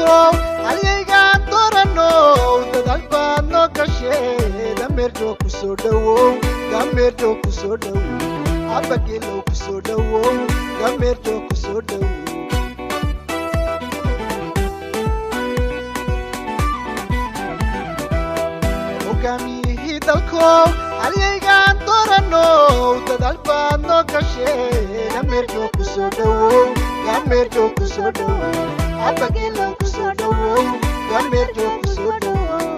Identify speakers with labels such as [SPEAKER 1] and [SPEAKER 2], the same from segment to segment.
[SPEAKER 1] Dalkow halyaygaan dooranow dadaal baad noo gashay dameerjo ku soo dhowow dameerjo ku soo dhowow abagelow ku soo dhowow dameerjo ku soo dhowow. Hogaamiyihii dalkow halyaygaan dooranow dadaal baad noo gashay dameerjo ku soo dhowow dameerjo ku soo dhowow abagelow ku soo dhowow dameerjo ku soo dhowow.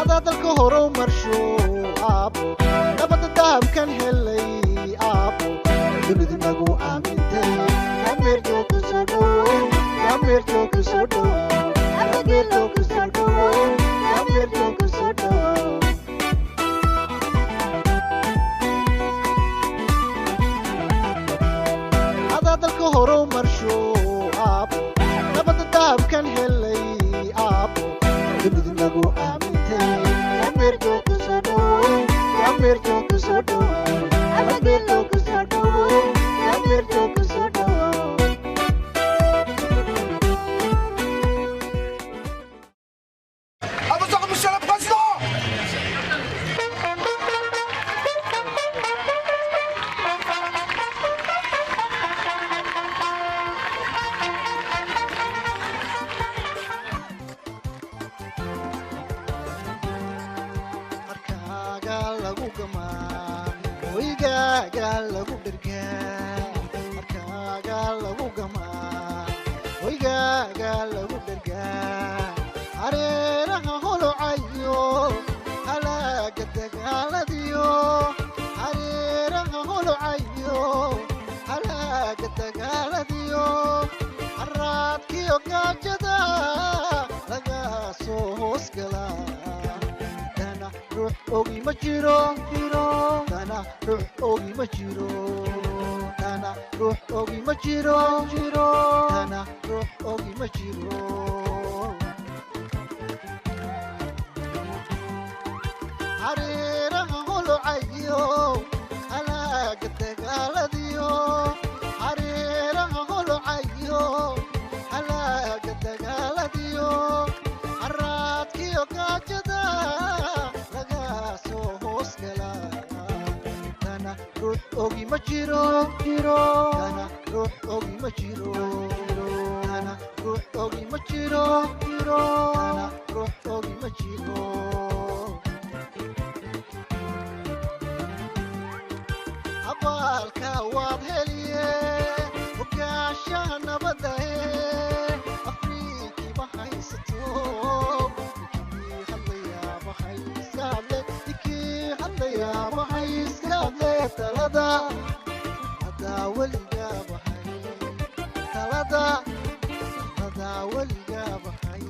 [SPEAKER 1] Adaa dalka horow marsho aabo nabadda dahabkan helay aabo dunidu nagu aamintay dameerjo ku soo dhowow dameerjo ku soo dhowow abagelow ku soo dhowow dameerjo ku soo dhowow. Adaa dalka horow marsho aabo nabadda dahabkan helay aabo dunidu nagu aamintay dameerjo ku soo dhowow dameerjo ku soo dhowow abagelow ku soo dhowow dameerjo ku soo dhowow.
[SPEAKER 2] À vos ordres, monsieur le président.
[SPEAKER 1] Harkaaga lagu gamaa hoygaaga lagu dhergaa harkaaga lagu gamaa hoygaaga lagu dhergaa hareeraha holocayo halaaga dagaaladiyo hareeraha holocayo halaaga dagaaladiyo haraadkiyo gaajada laga soo hoos galaa dana ruux ogi ma jiro jiro dana ruux ogi ma jiro dana ruux ogi ma jiro jiro dana ruux ogi ma jiro. Hareeraha holocayo halaaga dagaaladiyo hareeraha holocayo halaaga dagaaladiyo haraadkiyo gaajada laga soo hoos galaa dana ruux ogi ma jiro jiro dana ruux ogi ma jiro dana ruux ogi ma jiro jiro dana ruux ogi ma jiro. Abaalka waad heliye hogaashaha nabadae afrikiiba haysato ninkii hadlayaaba hayska hadle ninkii hadlayaaba hayska hadle talada hadaa weligaaba hay talada hadaa weligaaba hay.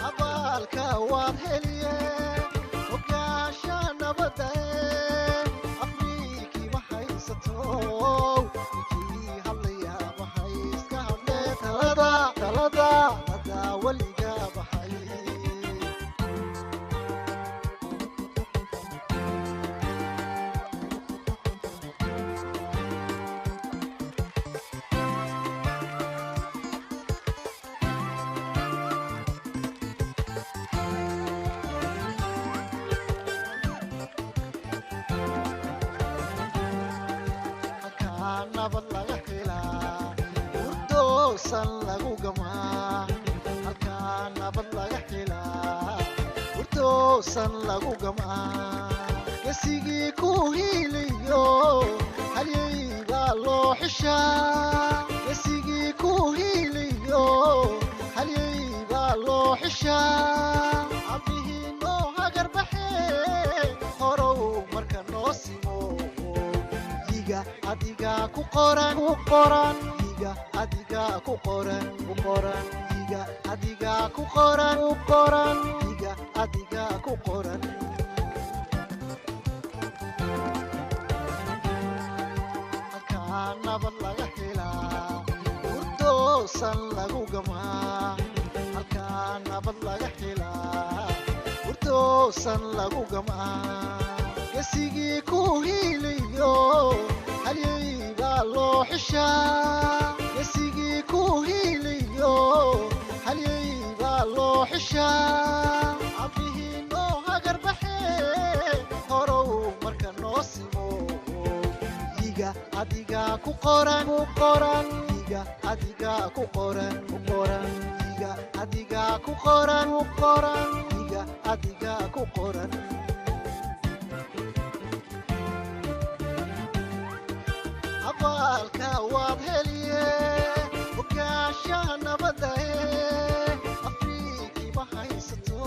[SPEAKER 1] Abaalka waad heliye hogaasha nabadae afrikiiba haysato ninkii hadlayaaba hayska hadle talada talada hadaa weligaaba hay. Halkaa nabad laga helaa hurdoosan lagu gamaa halkaa nabad laga helaa hurdoosan lagu gamaa gesigii ku hiiliyo halyay baa loo xishaa gesigii ku hiiliyo halyay baa loo xishaa abihii noo hagarbaxee horow marka noo simo yiga adiga ku qoran ku qoran yiga adiga ku qoran ku qoran yiga adiga ku qoran ku qoran yiga adiga ku qoran. Halkaa nabad laga helaa hurdoosan lagu gamaa halkaa nabad laga helaa hurdo. Toosan lagu gamaa gesigii ku hiiliyo halyey baa loo xishaa, gesigii ku hiiliyo halyey baa loo xishaa. Cabbihii noo hagarbaxee horow marka noo simo, iga adigaa ku qoran, ku qoran, iga adigaa ku qoran, ku qoran, iga adigaa ku qoran, ku qoran, iga adigaa ku qoran. Abaalka waad heliye hogaashaha nabadae, Afrikiiba haysato,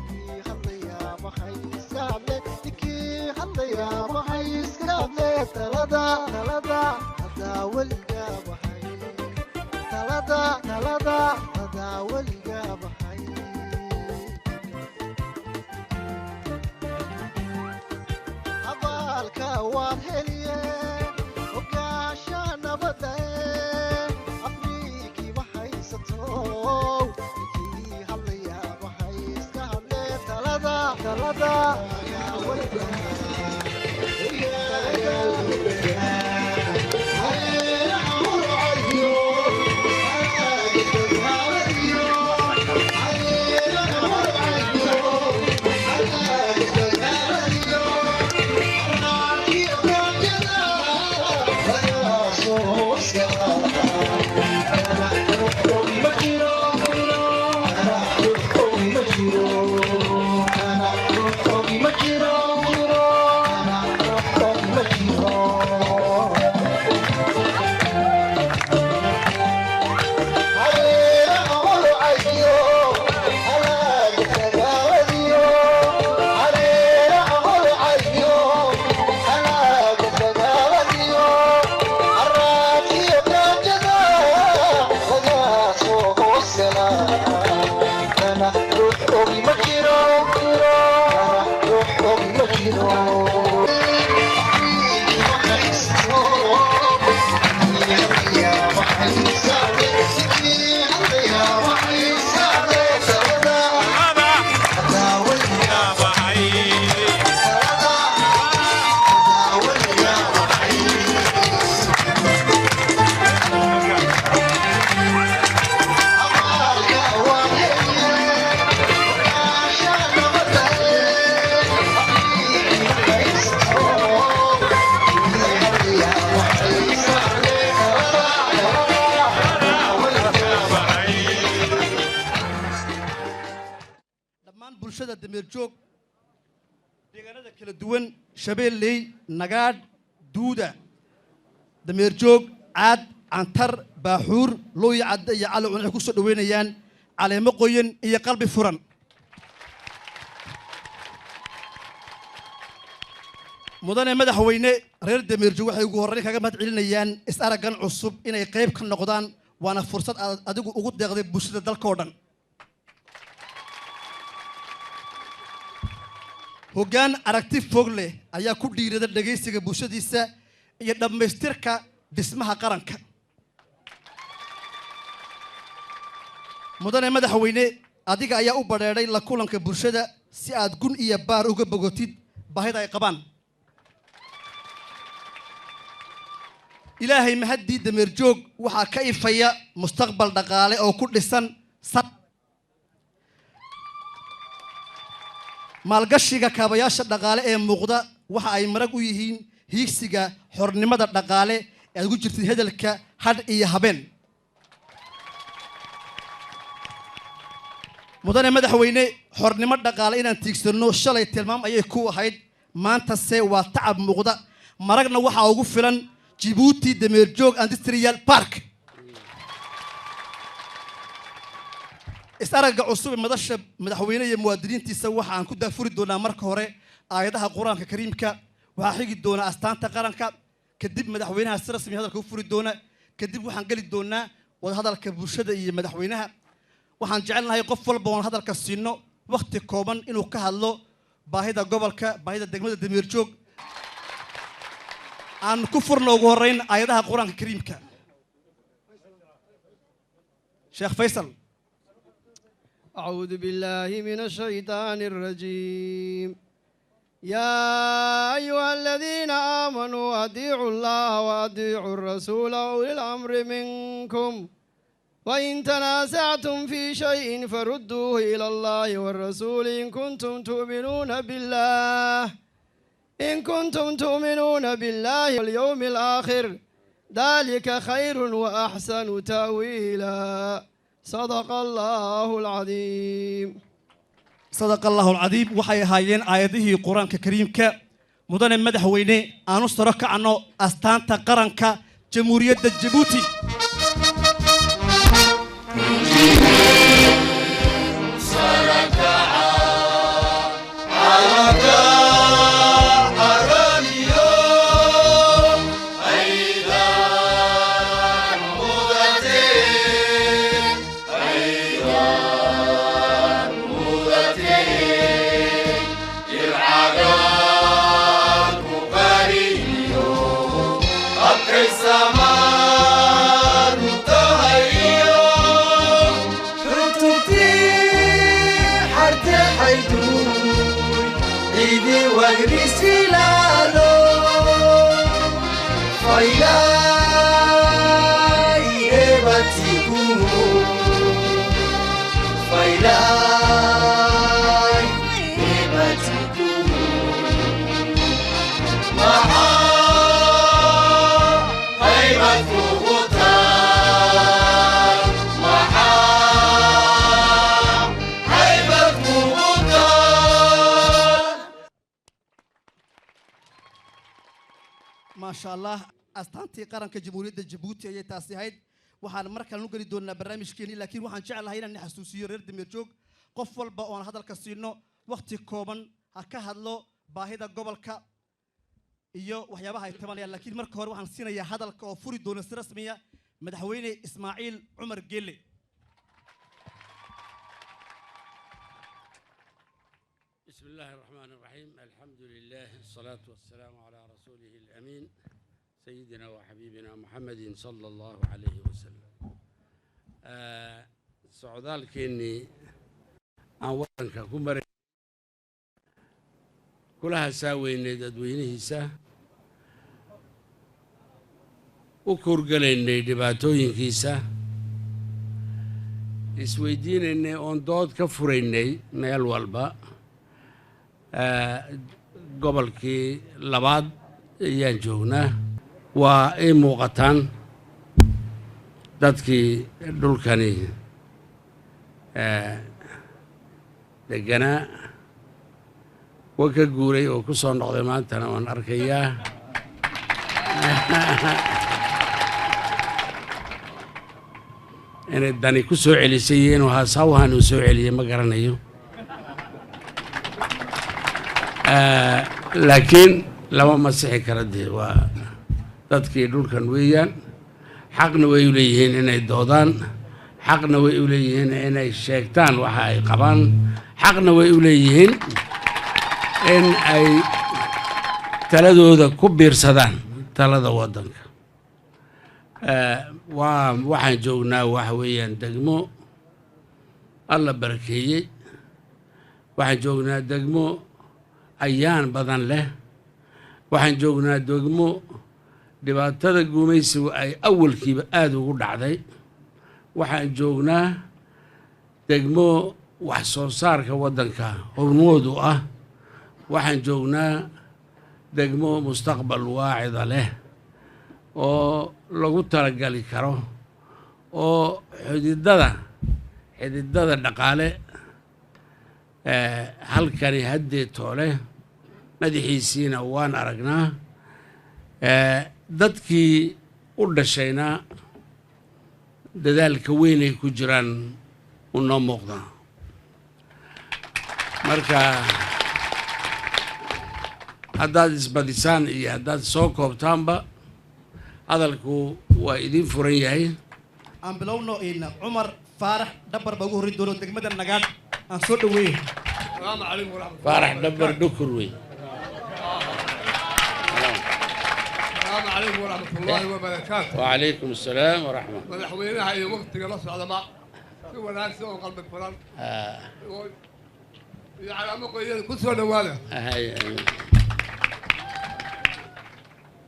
[SPEAKER 1] ninkii hadlayaa maxay iska hadle, ninkii hadlayaa maxay iska hadle. Talada, talada hadaa weligaa baxay, talada, talada hadaa weligaa baxay. Abaalka waad heliye hogaasha nabadae, Afrikiiba haysato, ninkii hadlayaa maxay iska hadle. Talada, talada ayaa weligaa.
[SPEAKER 2] Dhammaan bulshada Dameerjoog, deegaanada kala duwan, Shabeelley, Nagaadh, Duuda, Dameerjoog, Caad, Cantar, Baaxuur, Looyi Cadde iyo Cali Cun waxay ku soo dhoweynayaan caleemo qoyan iyo qalbi furan. Mudane madaxweyne, reer Dameerjoog waxay ugu horreyn kaga mahad celinayaan is-araggan cusub inay qayb ka noqdaan, waana fursad aad adigu ugu deeqday bulshada dalka oo dhan. Hoggaan aragti fog leh ayaa ku dhiirada dhegaysiga bulshadiisa iyo dhammaystirka dhismaha qaranka. Mudane madaxweyne, adiga ayaa u badheedhay la kulanka bulshada si aad gun iyo baar uga bogotid baahida ay qabaan. Ilaahay mahaddii, Dameerjoog waxaa ka ifaya mustaqbal dhaqaale oo ku dhisan sar maalgashiga. Kaabayaasha dhaqaale ee muuqda waxa ay marag u yihiin hiigsiga xornimada dhaqaale ee aad ugu jirtid hedelka hadh iyo habeen. Mudane madaxweyne, xornimo dhaqaale inaan tiigsanno shalay tilmaam ayay ku ahayd, maantase waa tacab muuqda. Maragna waxaa ugu filan Jibuuti Dameerjoog Industrial Park. Is-aragga cusub ee madasha madaxweyne iyo muwaadiniintiisa waxa aan ku daafuri doonaa marka hore aayadaha Qur-aanka Kariimka. Waxaa xigi doona astaanta qaranka, kadib madaxweynaha si rasmi hadalka u furi doona, kadib waxaan geli doonaa wadahadalka bulshada iyo madaxweynaha. Waxaan jecelnahay qof walba oon hadalka siino wakhti kooban inuu ka hadlo baahida gobolka, baahida degmada Dameerjoog. Aan ku furno ugu horreyn aayadaha Qur-aanka Kariimka. Sheekh Faysal.
[SPEAKER 3] أعوذ بالله من الشيطان الرجيم. يا أيها الذين آمنوا أطيعوا الله وأطيعوا الرسول وأولي الأمر منكم، وإن تنازعتم في شيء فردوه إلى الله والرسول إن كنتم تؤمنون بالله، إن كنتم تؤمنون بالله واليوم الآخر، ذلك خير وأحسن تأويلا. صدق الله العظيم.
[SPEAKER 2] Sadaqa Allahu alcadiim. Waxay ahaayeen aayadihii Qur-aanka Kariimka. Mudane madaxweyne, aanu saro kacno astaanta qaranka Jamhuuriyadda Jabuuti. Maasha Allah, astaantii qaranka Jamhuuriyadda Jabuuti ayay taasi ahayd. Waxaan mar kale u geli doonaa barnaamijkeeni, laakiin waxaan jeclahay inaan xasuusiyo reer Dameerjoog, qof walba oon hadalka siino wakhti kooban ha ka hadlo baahida gobolka iyo waxyaabaha ay tabanayaan. Laakiin marka hore waxaan siinayaa hadalka oo furi doona si rasmiya Madaxweyne Ismaaciil Cumar Gelle.
[SPEAKER 4] بسم الله الرحمن الرحيم، الحمد لله، الصلاة والسلام على رسوله الأمين، سيدنا وحبيبنا محمد صلى الله عليه وسلم. Socdaalkeennii aan waddanka ku maray, kula hasaaweynay dadweynihiisa, u kuurgalaynay dhibaatooyinkiisa, isweydiinaynay oon dood ka furaynay meel walba, gobolkii labaad ayaan joognaa. Waa ii muuqataan dadkii dhulkani deganaa, kuwa ka guuray oo ku soo noqday maantana waan arkayaa. Inay dani ku soo celisay iyo inuu haasawhan uu soo celiyey ma garanayo, laakiin lama masixi kara. Dee waa dadkii dhulkan weeyaan, xaqna way u leeyihiin inay doodaan, xaqna way u leeyihiin inay sheegtaan waxa ay qabaan, xaqna way u leeyihiin in ay taladooda ku biirsadaan talada waddanka. Waa waxaan joognaa waxa weeyaan degmo Alla barakeeyey. Waxaan joognaa degmo ayaan badan leh. Waxaan joognaa degmo dhibaatada gumaysigu ay awalkiiba aada ugu dhacday. Waxaan joognaa degmo wax soo saarka waddanka hormood u ah. Waxaan joognaa degmo mustaqbal waacida leh oo lagu talagali karo oo xididada dhaqaale halkani haddee toole madaxiisiina waan aragnaa. Dadkii u dhashayna dadaalka weyn ay ku jiraan u noo muuqdaa. Marka haddaad isbadisaan iyo haddaad soo koobtaanba, hadalku waa idiin furan yahay.
[SPEAKER 2] Aan bilowno in Cumar Faarax Dhabar baa ugu horreyn doono degmada Nagaadh. Aan soo dhaweeye.
[SPEAKER 5] السلام عليكم ورحمة الله.
[SPEAKER 4] Faarax Dhabar Dhukur wey.
[SPEAKER 5] السلام عليكم ورحمة الله وبركاته.
[SPEAKER 4] وعليكم السلام ورحمة.
[SPEAKER 5] Madaxweynaha iyo waqtiga la socdaba, Si wanaagsan oo qalbi furan iyo calaamo qoyada ku soo dhawaada.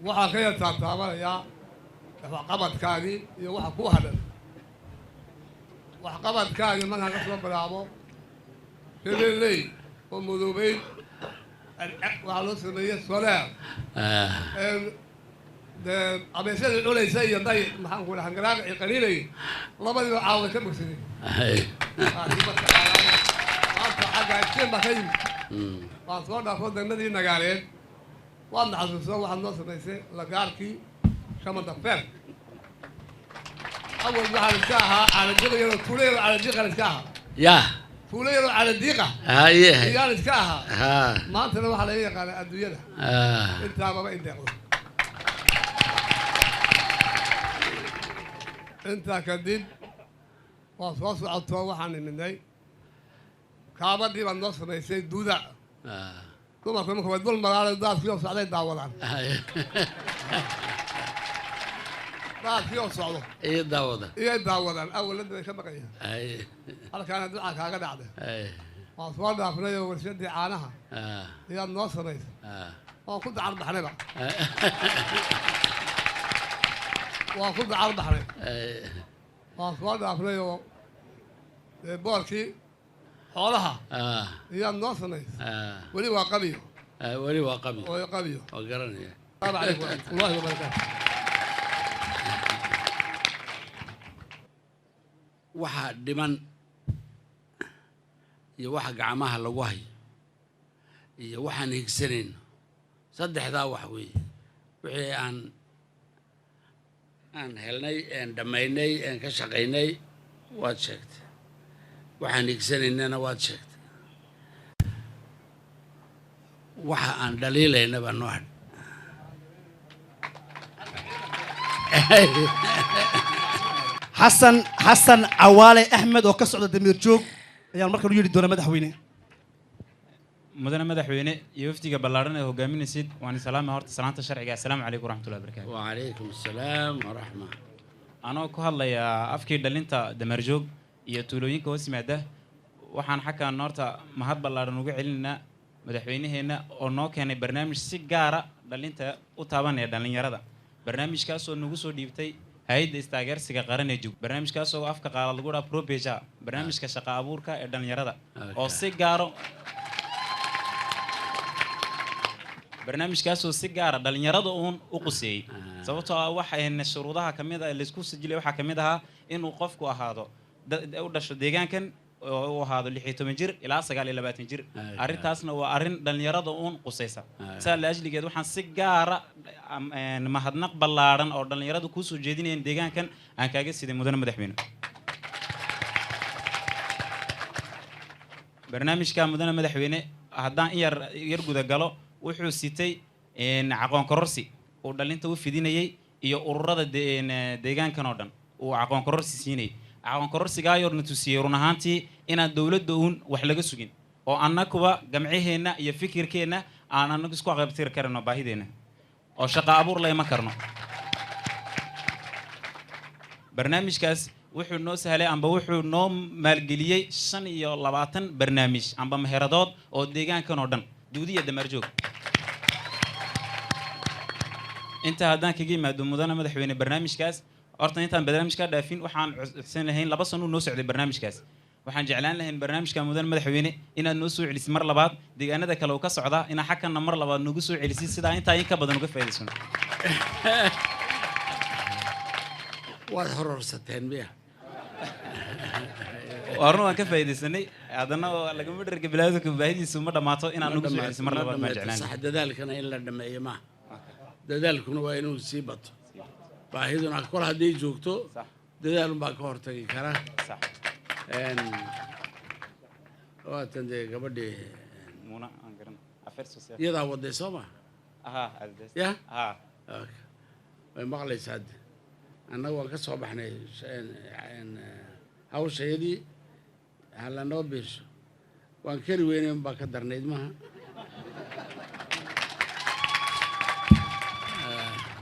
[SPEAKER 5] Waxaan ka yar taabtaabanayaa waxqabadkaagii iyo waxa ku hadhan. Waxqabadkaagii markaan ka soo bilaabo Hebeley oo madoobeyn, waxaa loo sameeyey soleer, abeesyadii cunaysa iyo day, maxaan ku dhaha, garaaga iyo qaliinay, labadiiba caawa ka bogsaday. Maanta xagga iftiin baa ka yimid. Waan soo dhaafo degmadii Nagaaleed, waadna xasuuso, waxaad noo samaysay lagaarkii shamada feer. Awal waxaan iska ahaa caaladiiqa yaroo tuulo yaroo caaladiiqan iska ahaa.
[SPEAKER 4] Yah.
[SPEAKER 5] Tuulo yaroo caaladiiqa iyaan iska ahaa. Maantana waxaa laga yaqaanaa adduunyada intaababa in deeqdo. Intaa kadib waa soo socotoo, waxaan imidnay kaabadii baad noo samaysay duuda. Dumarku marka way dul maraan, daadkii oo socday daawadaan, daadkii oo socdo
[SPEAKER 4] iyo daawada
[SPEAKER 5] iyay daawadaan. Awalada way ka baqayaan. Halkaana ducaa kaaga dhacday. Waan soo dhaafnay oo warshadii caanaha ayaad noo samaysay. Waan ku dacar baxnayba, waan ku dacar baxnay. Waan soo dhaafnay oo boorkii xoolaha iyaad noo samaysay. Weli waa qabiyo.
[SPEAKER 4] Weli waa qabi.
[SPEAKER 5] Oo qabiyo.
[SPEAKER 4] Waa garanaya.
[SPEAKER 5] Asalaamu calaykum waraxmatullahi wabarakaatu.
[SPEAKER 4] Waxa dhiman iyo waxa gacmaha lagu hayo iyo waxaan higsanayno, saddexdaa wax weeye. Wixii aan helnay een dhammaynay een ka shaqaynay waad sheegtay, waxaan higsanaynana waad sheegtay, waxa aan dhaliilayna baa noo hadh.
[SPEAKER 2] Xasan Xasan Cawaale Axmed oo ka socda Dameer Joog ayaan markan u yeedhi doonaa madaxweyne.
[SPEAKER 6] Mudane madaxweyne iyo wafdiga ballaaran ee hogaaminaysid, waan salaama horta salaanta sharciga. Assalaamu calaykum waraxmatullahi wabarakaatu.
[SPEAKER 4] وعليكم السلام ورحمة.
[SPEAKER 6] Anoo ku hadlayaa afkii dhalinta Dameerjoog iyo tuulooyinka hoos yimaada, waxaan xaggan horta mahad ballaaran uga celinaynaa madaxweynaheenna oo noo keenay barnaamij si gaara dhalinta u taabanaya, dhallinyarada. Barnaamijkaasoo nagu soo dhiibtay hay-adda istaageersiga qaran ee jug, barnaamijkaasoo afka qaala lagu dhaha Probeja, barnaamijka shaqa abuurka ee dhallinyarada oo si gaaro, barnaamijkaasoo si gaara dhalinyarada uun u quseeyey, sababtoo ah waxayna shuruudaha kamid ah laysku sajilay waxaa kamid ahaa inuu qofku ahaado u dhasho deegaankan oo uu ahaado 16 jir ilaa 29 jir. Arrintaasna waa arrin dhalinyarada uun qusaysa. Saa la ajligeed waxaan si gaara mahadnaq ballaaran oo dhalinyaradu kuusoo jeedinayeen deegaankan aan kaaga siday, mudane madaxweyne. Barnaamijka, mudane madaxweyne, haddaan in yar yar guda galo, wuxuu sitay aqoon kororsi uu dhalinta u fidinayey iyo ururada deegaankan oo dhan uu aqoon kororsi siinayay. Aqoon kororsigaayoor na tusiyey run ahaantii inaan dowladda uun wax laga sugin oo annakuba gamcaheenna iyo fikirkeenna aan annagu isku aqaybtiri karano baahideenna oo shaqo abuur la iman karno. Barnaamijkaas wuxuu noo sahlay amba wuxuu noo maalgeliyey 25 barnaamij amba meheradood oo deegaankan oo dhan, Duudi iyo Dameerjoog. Intaa haddaan kaga yimaado, mudane madaxweyne, barnaamijkaas horta intaan barnaamijkaa dhaafin, waxaan codsan lahayn, 2 sano uu noo socday barnaamijkaas, waxaan jeclaan lahayn barnaamijka, mudane madaxweyne, inaad noo soo celisid mar labaad. Deegaanada kale uu ka socdaa, inaad xagkanna mar labaad noogu soo celisid, sidaa intaa in ka badan uga faa'iidaysano.
[SPEAKER 4] Waad hororsateen miya?
[SPEAKER 6] Waa run, waan ka faa'iidaysanay, haddana oo lagama dherga bilaadka, baahidiisu ma dhammaato. Inaad nagu soo celisid mar labaad baan jeclaan.
[SPEAKER 4] Sax, dadaalkana in la dhameeyo maaha, dadaalkuna waa inuu sii bato, baahiduna kol hadday joogto dadaalun baa ka hortagi kara. Waatan dee gabadhii
[SPEAKER 6] Muuna aan garan affaires sociales.
[SPEAKER 4] Iyadaa waday soo ma?
[SPEAKER 6] Aha, Aldes.
[SPEAKER 4] Ya.
[SPEAKER 6] Ha.
[SPEAKER 4] Okay. Way maqlaysaa hadde. Annagu waan ka soo baxnay hawshayadii, ha lanoo biirsho. Waan kari weynay unbaa ka darnayd maaha.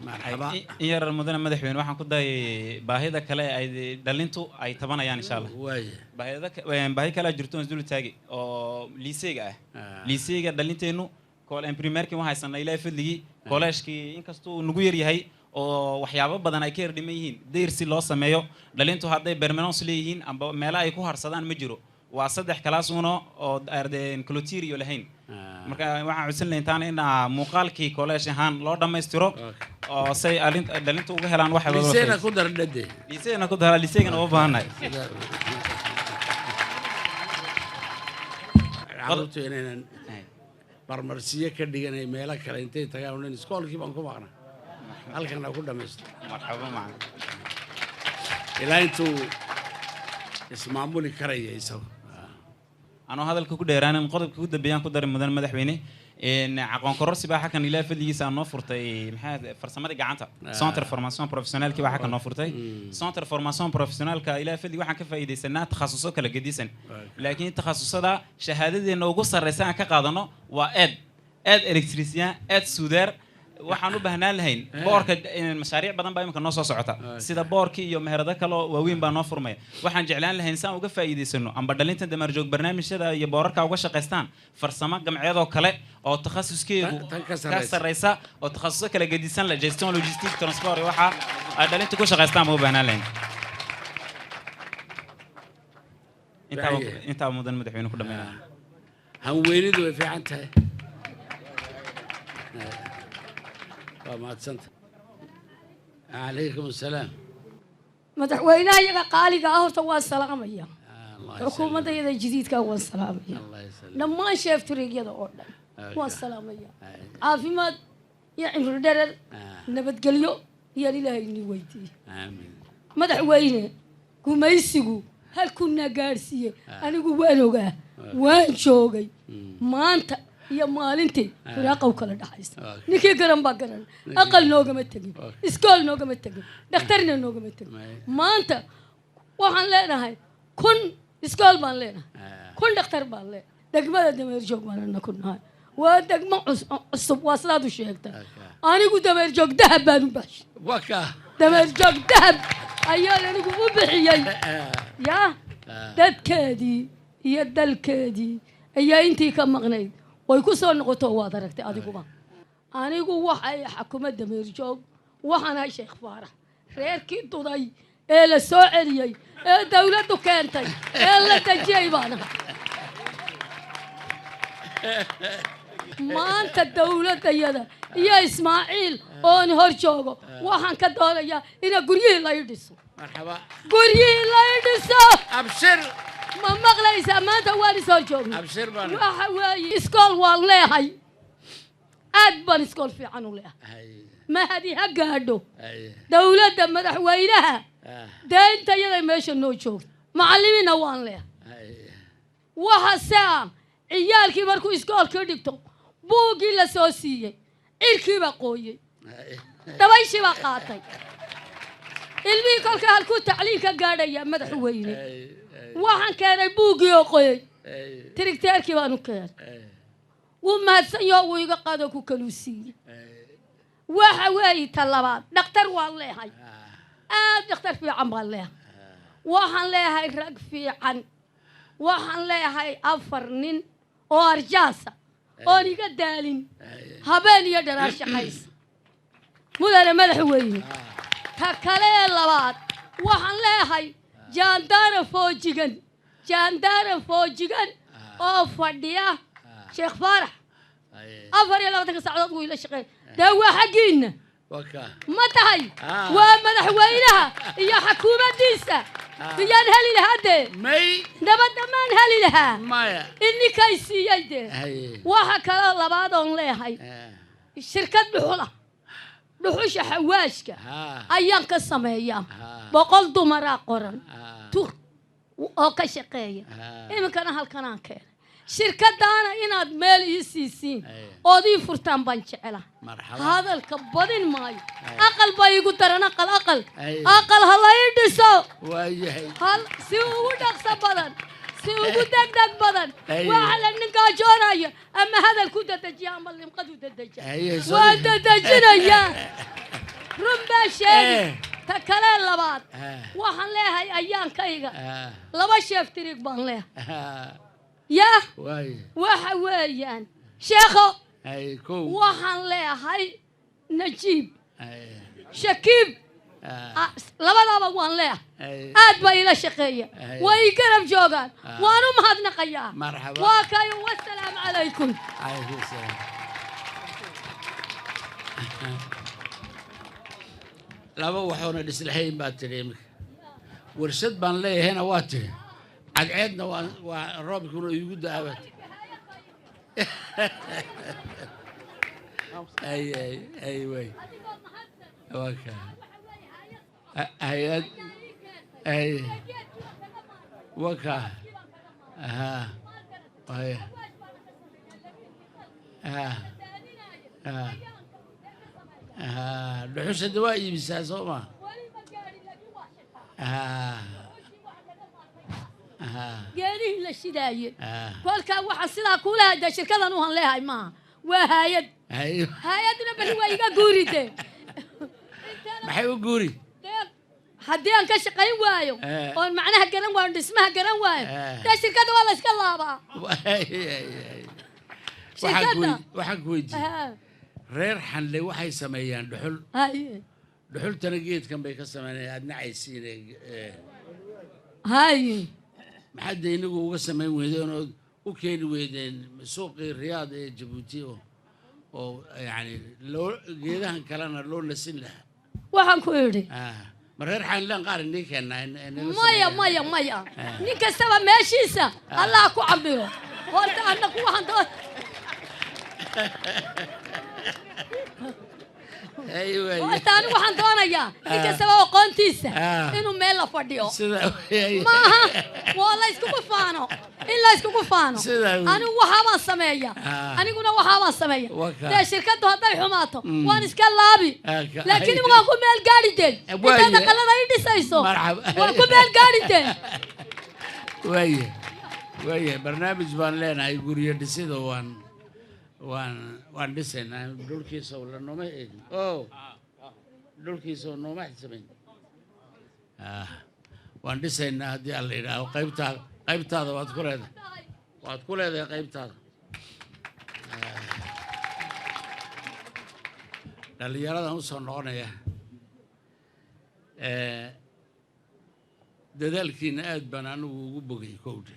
[SPEAKER 4] Marxaba.
[SPEAKER 6] In yar, mudane madaxweyne, waxaan ku dayay baahida kale ay dhalintu ay tabanayaan, insha Allah.
[SPEAKER 4] Waaya.
[SPEAKER 6] Baahi kale jirto oon isdul taagi oo lycée-ga ah. Lycée-ga dhalinteennu primaire-kii waan haysanaa, Ilaahay fadligii. Collège-kii inkastuu nagu yar yahay oo waxyaabo badan ay ka yar dhiman yihiin, dayr si loo sameeyo dhalintu hadday permanence leeyihiin amba meelo ay ku harsadaan ma jiro. Waa saddex classe uno oo clôture iyo lahayn. Marka waxaan codsan lahayn taana inaa muuqaalkii collège ahaan loo dhammaystiro oo say dhalintu uga helaan wax.
[SPEAKER 4] Lycée-na ku dar dhade.
[SPEAKER 6] Lycée-na ku dara, lycée-gana uga baahannahay.
[SPEAKER 4] Carruurtu inaynan marmarsiyo ka dhiganay meelo kale intay tagaan odhan iskoolkii baan ku maqnaa, halkana ku dhamaysto.
[SPEAKER 6] Marxaba macan.
[SPEAKER 4] Ilaa intuu ismaamuli karaya isagu.
[SPEAKER 6] Anoo hadalka ku dheeraanin, qodobka ugu dambeeyaan ku daray, mudan madaxweyne, aqoon kororsi baa xakan Ilaah fadligiisa aan noo furtay. Maxaa farsamada gacanta, centre formation professionnelle baa xakan noo furtay. Centre formation professionnelle-ka Ilaah fadligi waxaan ka faa'iidaysanaa takhasuso kala gedisan, laakiin takhasusada shahaadadeena ugu sarreysa aan ka qaadano waa aide électricien, aide soudeur. Waxaan u baahnaan lahayn boorka. Mashaariic badan baa imika noo soo socota, sida boorkii iyo meherado kale oo waaweyn baa noo furmaya. Waxaan jeclaan lahayn si aan uga faa'iidaysano amba dhalinta Dameerjoog barnaamijyada iyo boorarka uga shaqaystaan farsamo gamceedoo kale oo takhasuskeegu
[SPEAKER 4] Tan ka
[SPEAKER 6] ka
[SPEAKER 4] sarreysa.
[SPEAKER 6] sarreysa oo takhasuso kala gedisan la gestion, logistique, transport iyo waxa ay dhalinta ku shaqaystaan baa u baahnaan lahayn. Intaa mudan madaxweyne ku dhameynaya.
[SPEAKER 4] Hanweynidu way fiican tahay, waa mahadsanta. Calaykum asalaam.
[SPEAKER 7] Madaxweynaha iyaga qaaliga ah horta waan salaamaya.
[SPEAKER 4] Allah.
[SPEAKER 7] Xukuumadda iyada jadiidka waan salaamaya.
[SPEAKER 4] Allah yasaliim.
[SPEAKER 7] Dhammaan chef-tariigyada oo dhan waan salaamaya. Caafimaad iyo cimri dherer, nabadgelyo iyaan Ilaahay inii weydiiyey.
[SPEAKER 4] Aamin.
[SPEAKER 7] Madaxweyne, gumaysigu halkuuna gaadhsiiyey anigu waan ogaa, waan joogay. Maanta iyo maalintii firaaqow kala dhaxaysa. Ninkii garan baa garan. Aqal noogama tegin, iskool noogama tegin, dhakhtarna noogama tegin. Maanta waxaan leenahay 1000 iskool baan leenahay, 1000 dhakhtar baan leenahay. Degmada Dameerjoog baan ana ku nahay. Waa degmo cusub, waa sidaad u sheegtay. Anigu Dameerjoog dahab baan u baxshay.
[SPEAKER 4] Waa kaa.
[SPEAKER 7] Dameerjoog dahab ayaan anigu u bixiyey. Yaa dadkeedii iyo dalkeedii ayaa intii ka maqnayd way ku soo noqoto, waad aragtay adiguba. Anigu waxay xakuma Dameerjoog waxaan ahay Sheekh Faarax, reerkii duday ee la soo celiyey ee dawladdu keentay ee la dejiyey baan ahay. Maanta dawladdayada iyo Ismaaciil oon hor joogo waxaan ka doonayaa ina guryihii la ii dhiso.
[SPEAKER 4] Marxaba.
[SPEAKER 7] Guryihii la ii dhiso.
[SPEAKER 4] Abshir.
[SPEAKER 7] Ma maqlaysaa? Maanta waan is hor joognay.
[SPEAKER 4] Abshir baan.
[SPEAKER 7] Waxa weeye iskool waan leehay, aad baan iskool fiican u leehay. Mahadi ha gaadho dawladda, madaxweynaha, deynta iyada meesha noo joogta. Macallimiinna waan leehay. Waxa se ah ciyaalkii markuu iskoolkii dhigto, buuggii la soo siiyey cirkii baa qooyey, dabayshii baa qaatay. Ilmihii kolka halkuu tacliin ka gaadhaya? Madaxweyne, waxaan keenay buuggii oo qoyey, tirigteerkii baanu keenay. Wuu mahadsan yaho, wuu iga qaadoo ku kaluu siiyey. Waxa weeye ta labaad, dhakhtar waan leehay, aad dhakhtar fiican baan leehay. Waxaan leeyahay rag fiican, waxaan leeyahay afar nin oo arjaasa oon iga daalin, habeen iyo dharaar shaqaysa. Mudane madaxweyne, ta kale ee labaad, waxaan leeyahay jaandaara foojigan, jaandaara foojigan oo fadhiya Sheekh Faarax, 24-ka saacadood wuu ila shaqeey. Dee waa xaggiinna.
[SPEAKER 4] Waa kaa.
[SPEAKER 7] Ma tahay? Waa madaxweynaha iyo xakuumaddiisa. Miyaan heli lahaa dee?
[SPEAKER 4] May.
[SPEAKER 7] Nabadda maan heli lahaa?
[SPEAKER 4] Maya.
[SPEAKER 7] Ininkay siiyey dee. Waxa kaloo labaad oon leeyahay shirkad dhuxula, dhuxusha xawaashka ayaan ka sameeyaa. 100 dumaraa qoran tur oo ka shaqeeya. Iminkana halkanaan keenay shirkadaana inaad meel ii siisiin ood ii furtaan baan jecelahay.
[SPEAKER 4] Marxaba.
[SPEAKER 7] Hadalka badin maayo. Aqal baa iigu daran, aqal, aqal. Aqal ha la ii dhiso.
[SPEAKER 4] Waayahay.
[SPEAKER 7] Hal si ugu dhaqso badan, si ugu degdeg badan. Waxa la ninkaa joonaya ama hadal ku dedejiya ama limqad u dedejiya.
[SPEAKER 4] Haye,
[SPEAKER 7] waa dedejinaya. Run baa sheegi. Ta kale labaad, waxaan leeyahay ayaankayga 2 sheef tirig baan leeyahay. Yaa waxa weeyaan sheekho, waxaan leeyahay Najiib Shakiib, labadaba waan leeyahay. Aad baa ila shaqeeya, way garab joogaan, waan u mahadnaqayaa. Waa kayo, wasalaamu calaykum.
[SPEAKER 4] Laba waxoona dhislahayn baa tidhi iminka. Warshad baan leeyahayna waa tidhi, cadceedna waa roobkuna iigu da'aa. Ay ay ay way waa ka hay-ad ay waa ka ha ay ha ha ha dhuxusha de waa iibisaa soo ma?
[SPEAKER 7] Geedihii la shidaayey kolkaa waxaan sidaa kuulaha dee shirkadan uhan leeyahay maaha, waa haayad. Haayadna beri waa iga guuride.
[SPEAKER 4] Maxay u guuri?
[SPEAKER 7] Haddii aan ka shaqayn waayo oon macnaha garan waayo, dhismaha garan waayo, dee shirkadda waa la iska laabaa.
[SPEAKER 4] Waxaan ku weydiiyey, reer Xanle waxay sameeyaan dhuxul, dhuxultana geedkan bay ka sameynayaan, aadna caysiine. Maxaad de inagu uga samayn weydeen ood u keeni weydeen suuqii Riyaad ee Jabuuti oo yani loo geedahan kalena loo nasin lahaa?
[SPEAKER 7] Waxaan ku idhi,
[SPEAKER 4] ma reer Xanleen qaar inii keennaa?
[SPEAKER 7] Maya maya maya, nin kastaba meeshiisa Allah ku cabiro. Horta annaku waxaan doon horta anigu waxaan doonayaa nin kastaba aqoontiisa inuu meel la fadhiyo maaha, waa la iskugu faano, in la iskugu faano. Anigu waxaabaan sameeya, aniguna waxaabaan sameeya. Dee shirkaddu hadday xumaato waan iska laabi, laakiin waan ku meel gaari dee. Intaad aqalada ii dhisayso waan ku meel gaari dee.
[SPEAKER 4] Waaya waaya, barnaamij baan leenahay guryo dhisida, waan waan dhisaynaa. Dhulkiisa la nooma eegin o dhulkiisa nooma samayn, waan dhisaynaa haddii alla yidhaaho. Qaybtaada qaybtaada waad ku leedahay, waad ku leedahay qaybtaada. Dhalinyaradan usoo noqonaya, dadaalkiina aad baan anigu ugu bogay kowdhe.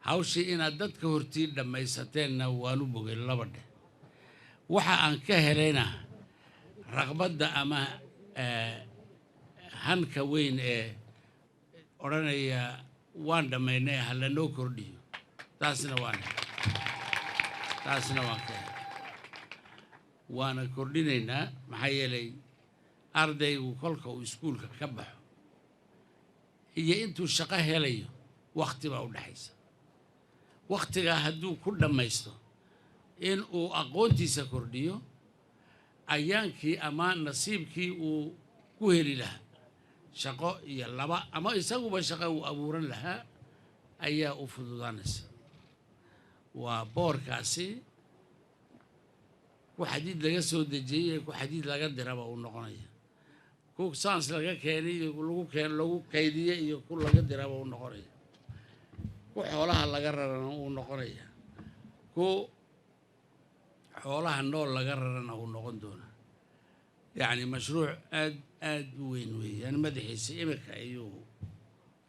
[SPEAKER 4] Hawshii inaad dadka hortii dhammaysateenna waan u bogay laba dheh. Waxa aan ka helayna raqbadda ama hanka weyn ee odhanaya waan dhammaynay ha lanoo kordhiyo, taasna waan ka helay, waana kordhinaynaa. Maxaa yeelay ardaygu kolka uu iskuulka ka baxo iyo intuu shaqo helayo wakhti baa u dhexaysa. Wakhtigaa hadduu ku dhammaysto in uu aqoontiisa kordhiyo, ayaankii ama nasiibkii uu ku heli lahaa shaqo iyo laba ama isaguba shaqo uu abuuran lahaa ayaa u fududaanaysa. Waa boorkaasi ku xadiid laga soo dejiyey, ku xadiid laga diraba uu noqonaya, ku saans laga keenay iyo lagu keen lagu kaydiyey iyo ku laga diraba uu noqonaya, ku xoolaha laga rarana uu noqonaya, ku xoolaha nool laga rarana uu noqon doonaa. Yacni mashruuc aad aad u weyn weeyaan, madaxiisa iminka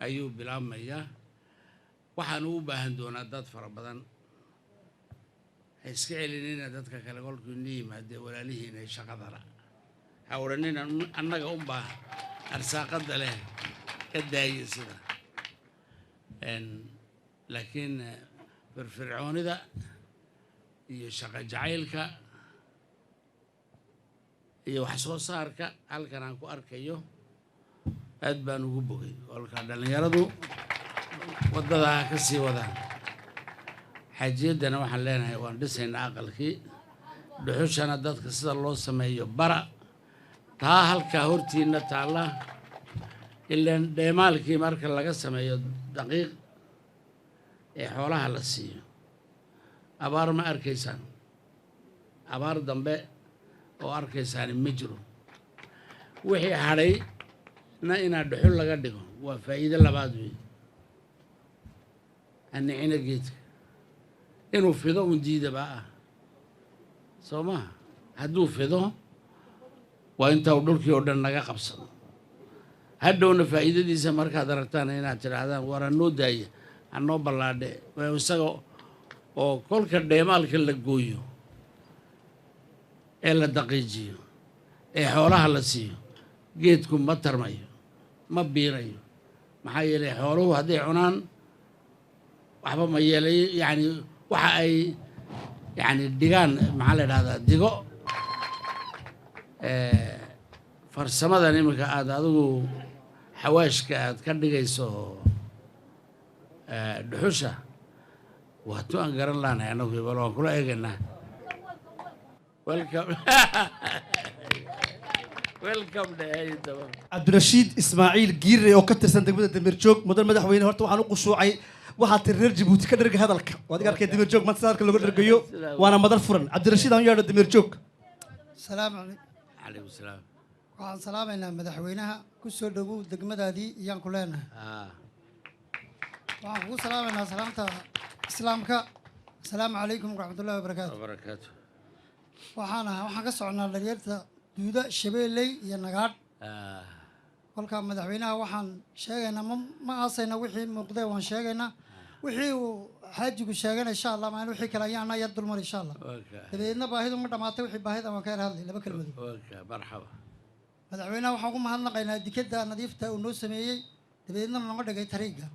[SPEAKER 4] ayuu bilaabmayaa. Waxaanu u baahan doonaa dad fara badan. Ha iska celinina dadka kale kolkuu ni yimaadee walaalihiina shaqada la ha odhanina annaga unbaa arsaaqadda leh, ka daaya sida. Laakiin firfircoonida iyo shaqo jacaylka iyo wax soo saarka halkan aan ku arkayo aad baan ugu bogay. Kolka dhallinyaradu waddada ha ka sii wadaan. Xaajiyaddana waxaan leenahay waan dhisaynaa aqalkii, dhuxushana dadka sida loo sameeyo bara, taa halkaa hortiina taalla. Ilaan dheemaalkii marka laga sameeyo daqiiq ee xoolaha la siiyo, abaar ma arkaysaan, abaar dambe oo arkaysaani ma jiro. Wixii hadhay na inaa dhuxul laga dhigo waa faa'iido labaad wey. Hanicina geedka inuu fido un diidaba ah, soo maha? Hadduu fido waa inta uu dhulkii oo dhan naga qabsado. Hadhowna faa'iidadiisa markaad aragtaan inaad tidhaahdaan war hanoo daaya, hanoo ballaadhe. Waa isaga oo kolka dheemaalka la gooyo ee la daqiijiyo ee xoolaha la siiyo, geedku ma tarmayo, ma biirayo. Maxaa yeelay xooluhu hadday cunaan waxba ma yeelayo. Yacni waxa ay yacni dhigaan, maxaa la idhahdaa, digo. Farsamadan iminka aada adigu xawaashka aad ka dhigayso dhuxusha waa tu aan garan laanahay annagu. Bal waan kula eegaynaa. Welcome, welcome dhehey daba.
[SPEAKER 2] Cabdirashiid Ismaaciil Giire oo ka tirsan degmada Damirjoog. Mudan madaxweyne, horta waxaan u qushuucay waxaa tiri reer Jabuuti ka dherga hadalka. Waad iga arkay Damirjoog maanta sida hadalka looga dhergayo, waana madal furan. Cabdirashiid aan u yeedho Damirjoog.
[SPEAKER 8] Salaamu calaykum.
[SPEAKER 4] Calaykum salaam.
[SPEAKER 8] Waxaan salaamaynaa madaxweynaha. Ku soo dhowow degmadaadii iyaan ku leenahay. Waxaan kugu salaamaynaa salaamta islaamka, asalaamu calaykum waraxmatullahi wabarakaatu.
[SPEAKER 4] Wabarakaatu.
[SPEAKER 8] Waxaan ka soconaa dhalinyarta Duuda, Shabeelley iyo Nagaadh. Kolka madaxweynaha waxaan sheegaynaa, ma aasayna wixii muuqdee, waan sheegaynaa wixii uu xaajigu sheegana insha Allah. Maalin wixii kale ayaana yar dulmar insha Allah. Dabadeedna baahidu ma dhamaatay, wixii baahida waan ka yar hadlay laba kelmadood.
[SPEAKER 4] Marxaba.
[SPEAKER 8] Madaxweynaha waxaan ugu mahadnaqaynaa dikadda nadiifta uu noo sameeyey, dabadeedna nooga dhigay tariiga.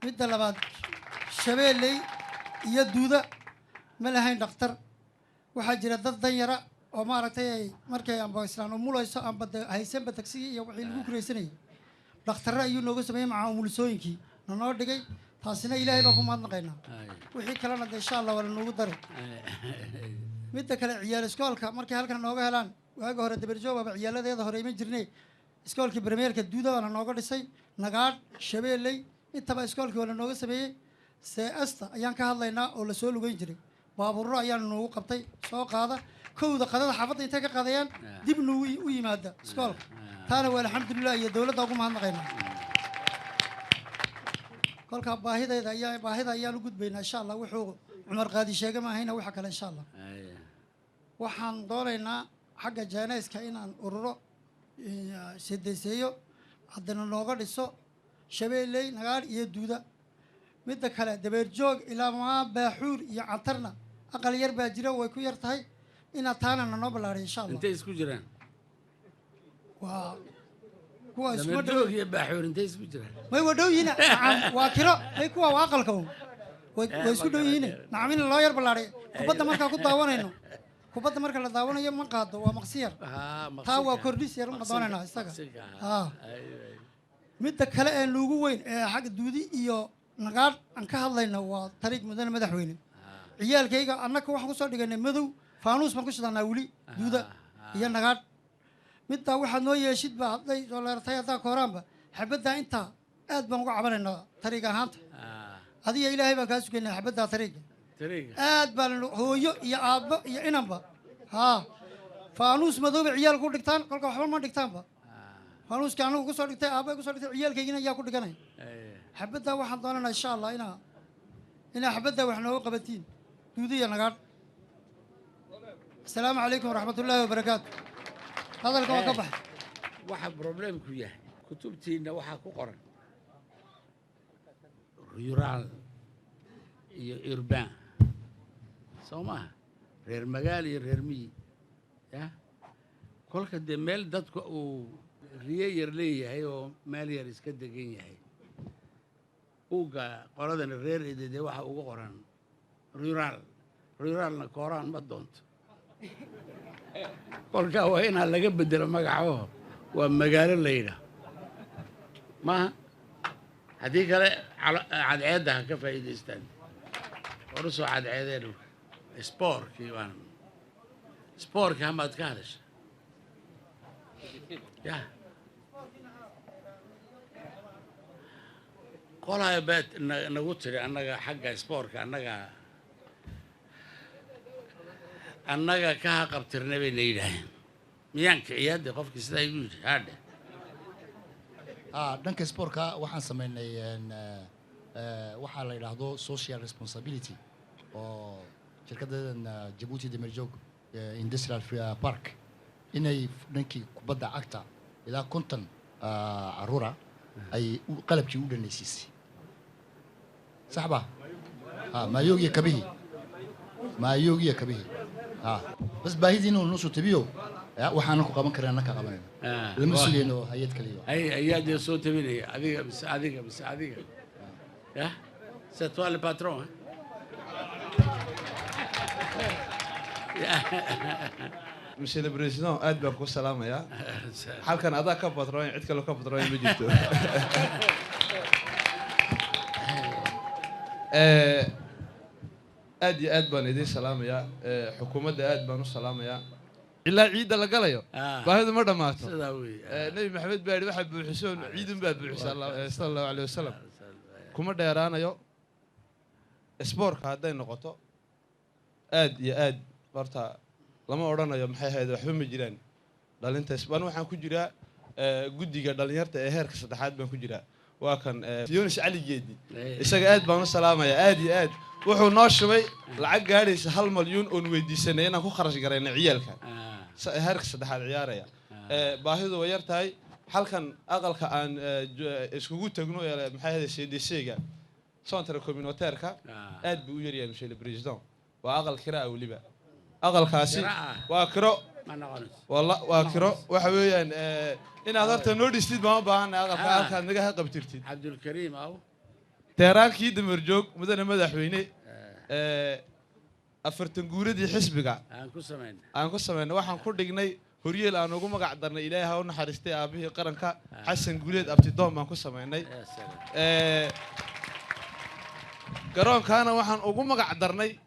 [SPEAKER 8] Midda labaad, Shabeelley iyo Duuda ma lahayn dhakhtar. Waxaa jira dad danyara oo maaragtay ay markay amba islaan umulayso amba haysanba tagsigii iyo wixii lagu kuraysanayay. Dhakhtarre ayuu nooga sameeyey maca umulisooyinkii nanoo dhigay. Taasina Ilaahay baan ku mahadnaqaynaa. Wixii kalena de insha Allah waa lanoogu daray. Midda kale, ciyaal iskoolka markay halkan nooga helaan, waaga hore Dabarjoog baaba ciyaaladeeda hore iman jirnay. Iskoolkii primaire-ka Duuda waa la nooga dhisay, Nagaadh, Shabeelley intaba iskoolkii waa la nooga sameeyey. Seesta ayaan ka hadlaynaa oo lasoo lugeyn jiray, baabuurro ayaana noogu qabtay soo qaada kowda qadada xaafadda intay ka qadayaan dib noogu u yimaada iskoolka. Taana waa alxamdulilah iyo dowladda ugu mahadnaqaynaa. Kolkaa baahidayda ayaa baahida ayaan u gudbaynaa insha Allah. Wuxuu Cumar Qaadi sheega maahayna waxa kale insha Allah. Waxaan doonaynaa xagga jeunesse-ka inaan ururo sedeseeyo haddana nooga dhiso Shabeelley, Nagaadh iyo Duuda. Midda kale, Dabeerjoog ilaa maa Baaxuur iyo Cantarna aqal yar baa jira, way ku yar tahay. Inaad taana nanoo ballaariyo insha Allah.
[SPEAKER 4] Intay isku jiraan?
[SPEAKER 8] Waa kuwa iskuma dhow.
[SPEAKER 4] Dameerjoog iyo Baaxuur intay isku jiraan?
[SPEAKER 8] May, waa dhow yihiin. Nacam, waa kiro. May, kuwa waa aqalka un way isku dhow yihiin. Nacam, in loo yar ballaariyo kubadda markaa ku daawanayno. Kubadda marka la daawanayo ma qaado, waa maqsi yar. Taa waa kordhis yar ma doonaynaa isaga. Midda kale ee nuugu weyn ee xagga Duudi iyo Nagaadh aan ka hadlayno waa tariiq. Mudane madaxweyne, ciyaalkayga annaka waxaan kusoo dhiganay madow, faanuus baan ku shidanaa weli Duuda iyo Nagaadh. Middaa waxaad noo yeeshid ba hadday soo leertay haddaa kooraanba xabaddaa intaa aad baan uga cabanaynaa tariiq ahaanta. Adiga Ilaahay baan kaa sugaynaa xabaddaa tariiga. Aad baan hooyo iyo aabbo iyo inanba haa faanuus madooba ciyaal ku dhigtaan. Kolka waxba ma dhigtaanba. Faanuuska anigu kusoo dhigtay, aabba kusoo dhigtay, ciyaalkaygina ayaa ku dhiganay. Xabaddaa waxaan doonanaa insha Allah inaa xabaddaa wax nooga qabatiin Duudiya Nagaadh. Asalaamu calaykum waraxmatullaahi wabarakaatu. Hadalka waa ka baxay.
[SPEAKER 4] Waxa problem-ku yahay, kutubtiinna waxaa ku qoran rural iyo urbain, soo maaha? Reer magaal iyo reer miyi. Ya kolka dee meel dadka uu riyo yar leeyahay oo meel yar iska degan yahay, buugga qoladani reer ede dee waxa ugu qoran rural. Rural-na kooraan ma doonto. Kolkaa waa inaa laga bedelo magaco, waa magaalo la yidhaah maaha. Haddii kale cadceedda ha ka faa'iidaystaan horusoo cadceedee dhulka. Sport-kii baan, sport-kii hamaad ka hadasha ya qolaa baad nagu tiri annaga xagga sport-ka annaga ka haqabtirna bay na yidhaaheen. Miyaan kiciyaa dee qofkii sidaa igu yidhi haadhe?
[SPEAKER 9] Dhanka sportka waxaan sameynay waxaa la yidhaahdo social responsibility oo shirkadadan Djibouti Damerjog Industrial Park inay dhankii kubadda cagta ilaa 50 caruura ay qalabkii u dhanaysiisay, sax ba? Maayoogiyo kabihii, maayoogiyo kabihii. Bas baahidiina uu noo soo tabiyo, waxaanan ku qaban karin annaka qabanayno, lama sugayno hay-ad kaliya.
[SPEAKER 4] Ay, ayaa dee soo tabinaya, adiga mise adiga mise adiga? Yah, c'est toi le patron, hein?
[SPEAKER 10] Monsieur le Président, aad baan ku salaamayaa. Halkan adaa ka patroon, cid kaloo ka patroon ma jirto. Aad iyo aad baan idiin salaamayaa, xukuumadda aad baan u salaamayaa. Ilaa ciidda la galayo baahidu ma dhammaato.
[SPEAKER 4] Sidaa weeye.
[SPEAKER 10] Nebi Maxamed baa yidhi waxaa buuxiso ciidun baa buuxisa, sala Allahu caleyhi wasalam. Kuma dheeraanayo. Isboorka hadday noqoto aad iyo aad horta lama odhanayo maxay ahayd, waxba ma jiraan. Dhalinta isbaan waxaan ku jiraa guddiga dhalinyarta ee heerka saddexaad baan ku jiraa. Waa kan Yunis Cali Geedi, isaga aad baan u salaamayaa aad iyo aad. Wuxuu noo shubay lacag gaadhaysa 1 malyuun oon weydiisanay inaan ku kharash garayna ciyaalka heerka saddexaad ciyaaraya. Baahidu way yar tahay. Halkan aqalka aan iskugu tagno ee maxay ahayd CDC-ga, centre communautaire-ka, aad buu u yaryahay monsieur le président. Waa aqal kiraa, weliba aqalkaasi waa kiro, waa kiro. Waxa weeyaan inaad horta noo dhistid baan u baahanay aqalka halkaad naga qabtirtid.
[SPEAKER 4] Cabdulkariim aw
[SPEAKER 10] Teheraankii Damerjoog, mudane madaxweyne, 40 guuradii xisbiga
[SPEAKER 4] aan ku samaynay,
[SPEAKER 10] aan ku samaynay, waxaan ku dhignay horyeel aan ugu magac darnay Ilaahay ha u naxariistay aabihii qaranka Xasan Guuleed Abtidoon baan ku samaynay. Garoonkaana waxaan ugu magac darnay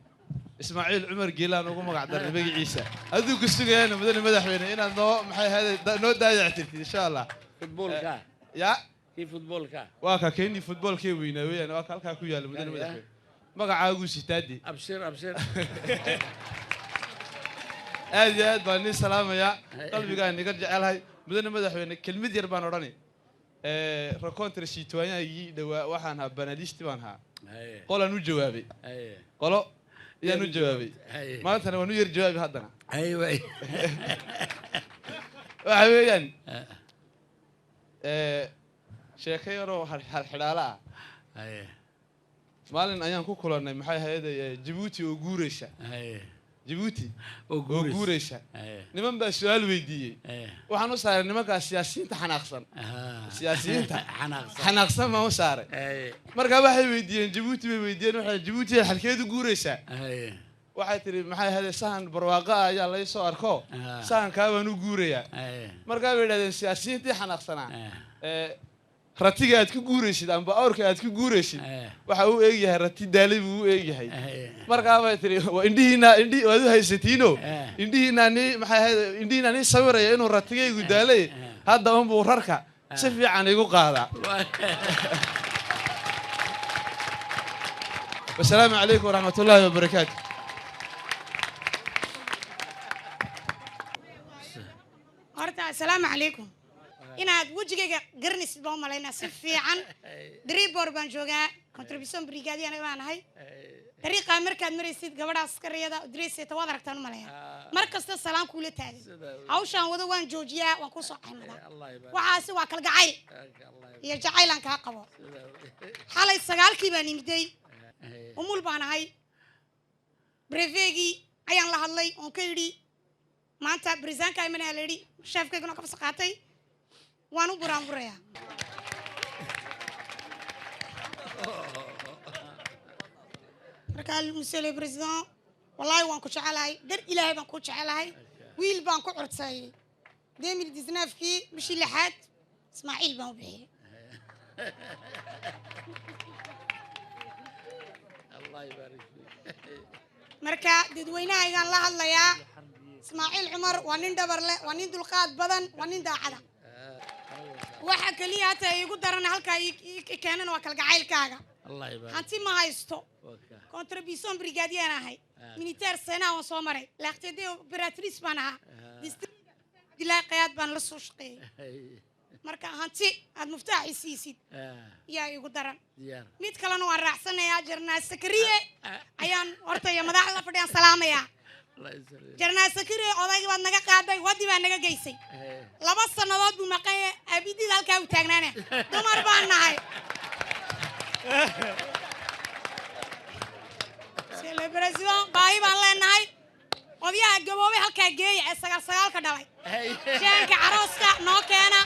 [SPEAKER 10] Ismaaciil Cumar Geelaan ugu magac darnay magaciisa. Adigu ku sugayaan mudane madaxweyne inaad noo maxay ahayd noo daayactirtid insha Allah.
[SPEAKER 4] Futboolka
[SPEAKER 10] ya
[SPEAKER 4] kii futboolka
[SPEAKER 10] waa ka keenii futboolkee weynaa weeyaan, waa ka halkaa ku yaalla mudane madaxweyne, magacaaguu sitaadi.
[SPEAKER 4] Abshir, abshir.
[SPEAKER 10] Aad iyo aad baan nii salaamayaa, qalbigaan niga jecelahay mudane madaxweyne. Kelmid yar baan odhani. Rencontre citoyen-gii dhawaa waxaan ahaa paneliste baan ahaa, qolaan u jawaabay, qolo ayaan u jawaabay, maantana waan u yar jawaabi haddana. Waxa weeyaan sheeko yaroo halxidhaalo ah. Maalin ayaan ku kulannay maxay ahayd Jabuuti oo guuraysa, Jabuuti oo guuraysa. Niman baa su-aal weydiiyey, waxaan u saaray nimankaas siyaasiyiinta xanaaqsan, siyaasiyiinta xanaaqsan baan u saaray. Markaa waxay weydiiyeen Jabuuti bay weydiiyeen, waxay Jabuuti xalkeedu guuraysaa? Waxay tiri maxay ahayd sahan barwaaqo ah ayaa lay soo arko, sahankaa baan u guurayaa. Markaa bay yidhahdeen siyaasiyiintii xanaaqsanaa, ratiga aad ku guuraysid amba awrka aad ku guuraysid waxa uu eegyahay rati daalay buu u eegyahay. Markaa bay tiri waa indhihiina, indhi waad u haysatiino, indhihiina ni maxay ahayd, indhihiina ni sawiraya inuu ratigaygu daalay, hadda unbuu rarka si fiican igu qaadaa. Wasalaamu calaykum waraxmat ullaahi wabarakaatu.
[SPEAKER 11] Horta assalaamu calaykum. Inaad wejigayga garanaysid baan u malaynaa si fiican. Dariiboor baan joogaa, contribution brigadier baan ahay. Dariiqaa markaad maraysid gabadha askariyada dareysayta waad aragtaan u malaya. Mar kasta salaam kuula taagan, hawshaan wado waan joojiyaa, waan kusoo caymadaa. Waxaasi waa kalgacayl iyo jacayl aan kaa qabo. Xalay 9kii baan imiday, umul baan ahay. Brefegii ayaan la hadlay oon ka yidhi maanta brisaanka imanaya la yidhi, sheefkayguna kabsa qaatay, waan u buraanburayaa. Markaa monsieur le président, wallaahi waan ku jecelahay, dar Ilaahay baan ku jecelahay. Wiil baan ku curtay 2019kii bishii lixaad, Ismaaciil baan u bixiyey. Marka dadweynahaygaan la hadlayaa, Ismaaciil Cumar waa nin dhabar leh, waa nin dulqaad badan, waa nin daacada. Waxa keliya hataa iigu daran halkaa ii keenan waa kalgacaylkaaga. Hanti ma haysto, contribution brigadier ahay, militaire sena waan soo maray, laaktede operatrice baan ahaa. Cabdilaahi Qayaad baan la soo shaqeeyey. Marka hanti aad muftaaxi siisid yaa igu daran. Mid kalena waan raacsanayaa, Jarnaal Sakariye ayaan horta iyo madaxda la fadhiyaan salaamayaa. Jarnaal Sakariye, odaygii baad naga qaaday, waddi baa naga geysay. 2 sannadood buu maqan yahay, abidid halkaa u taagnaane. Dumar baan nahay. Monsieur le Président, baahi baan leenahay. Odayaha gaboobay halkaa geeya ee 9 9-ka dhalay. Jeenka carooska noo keena.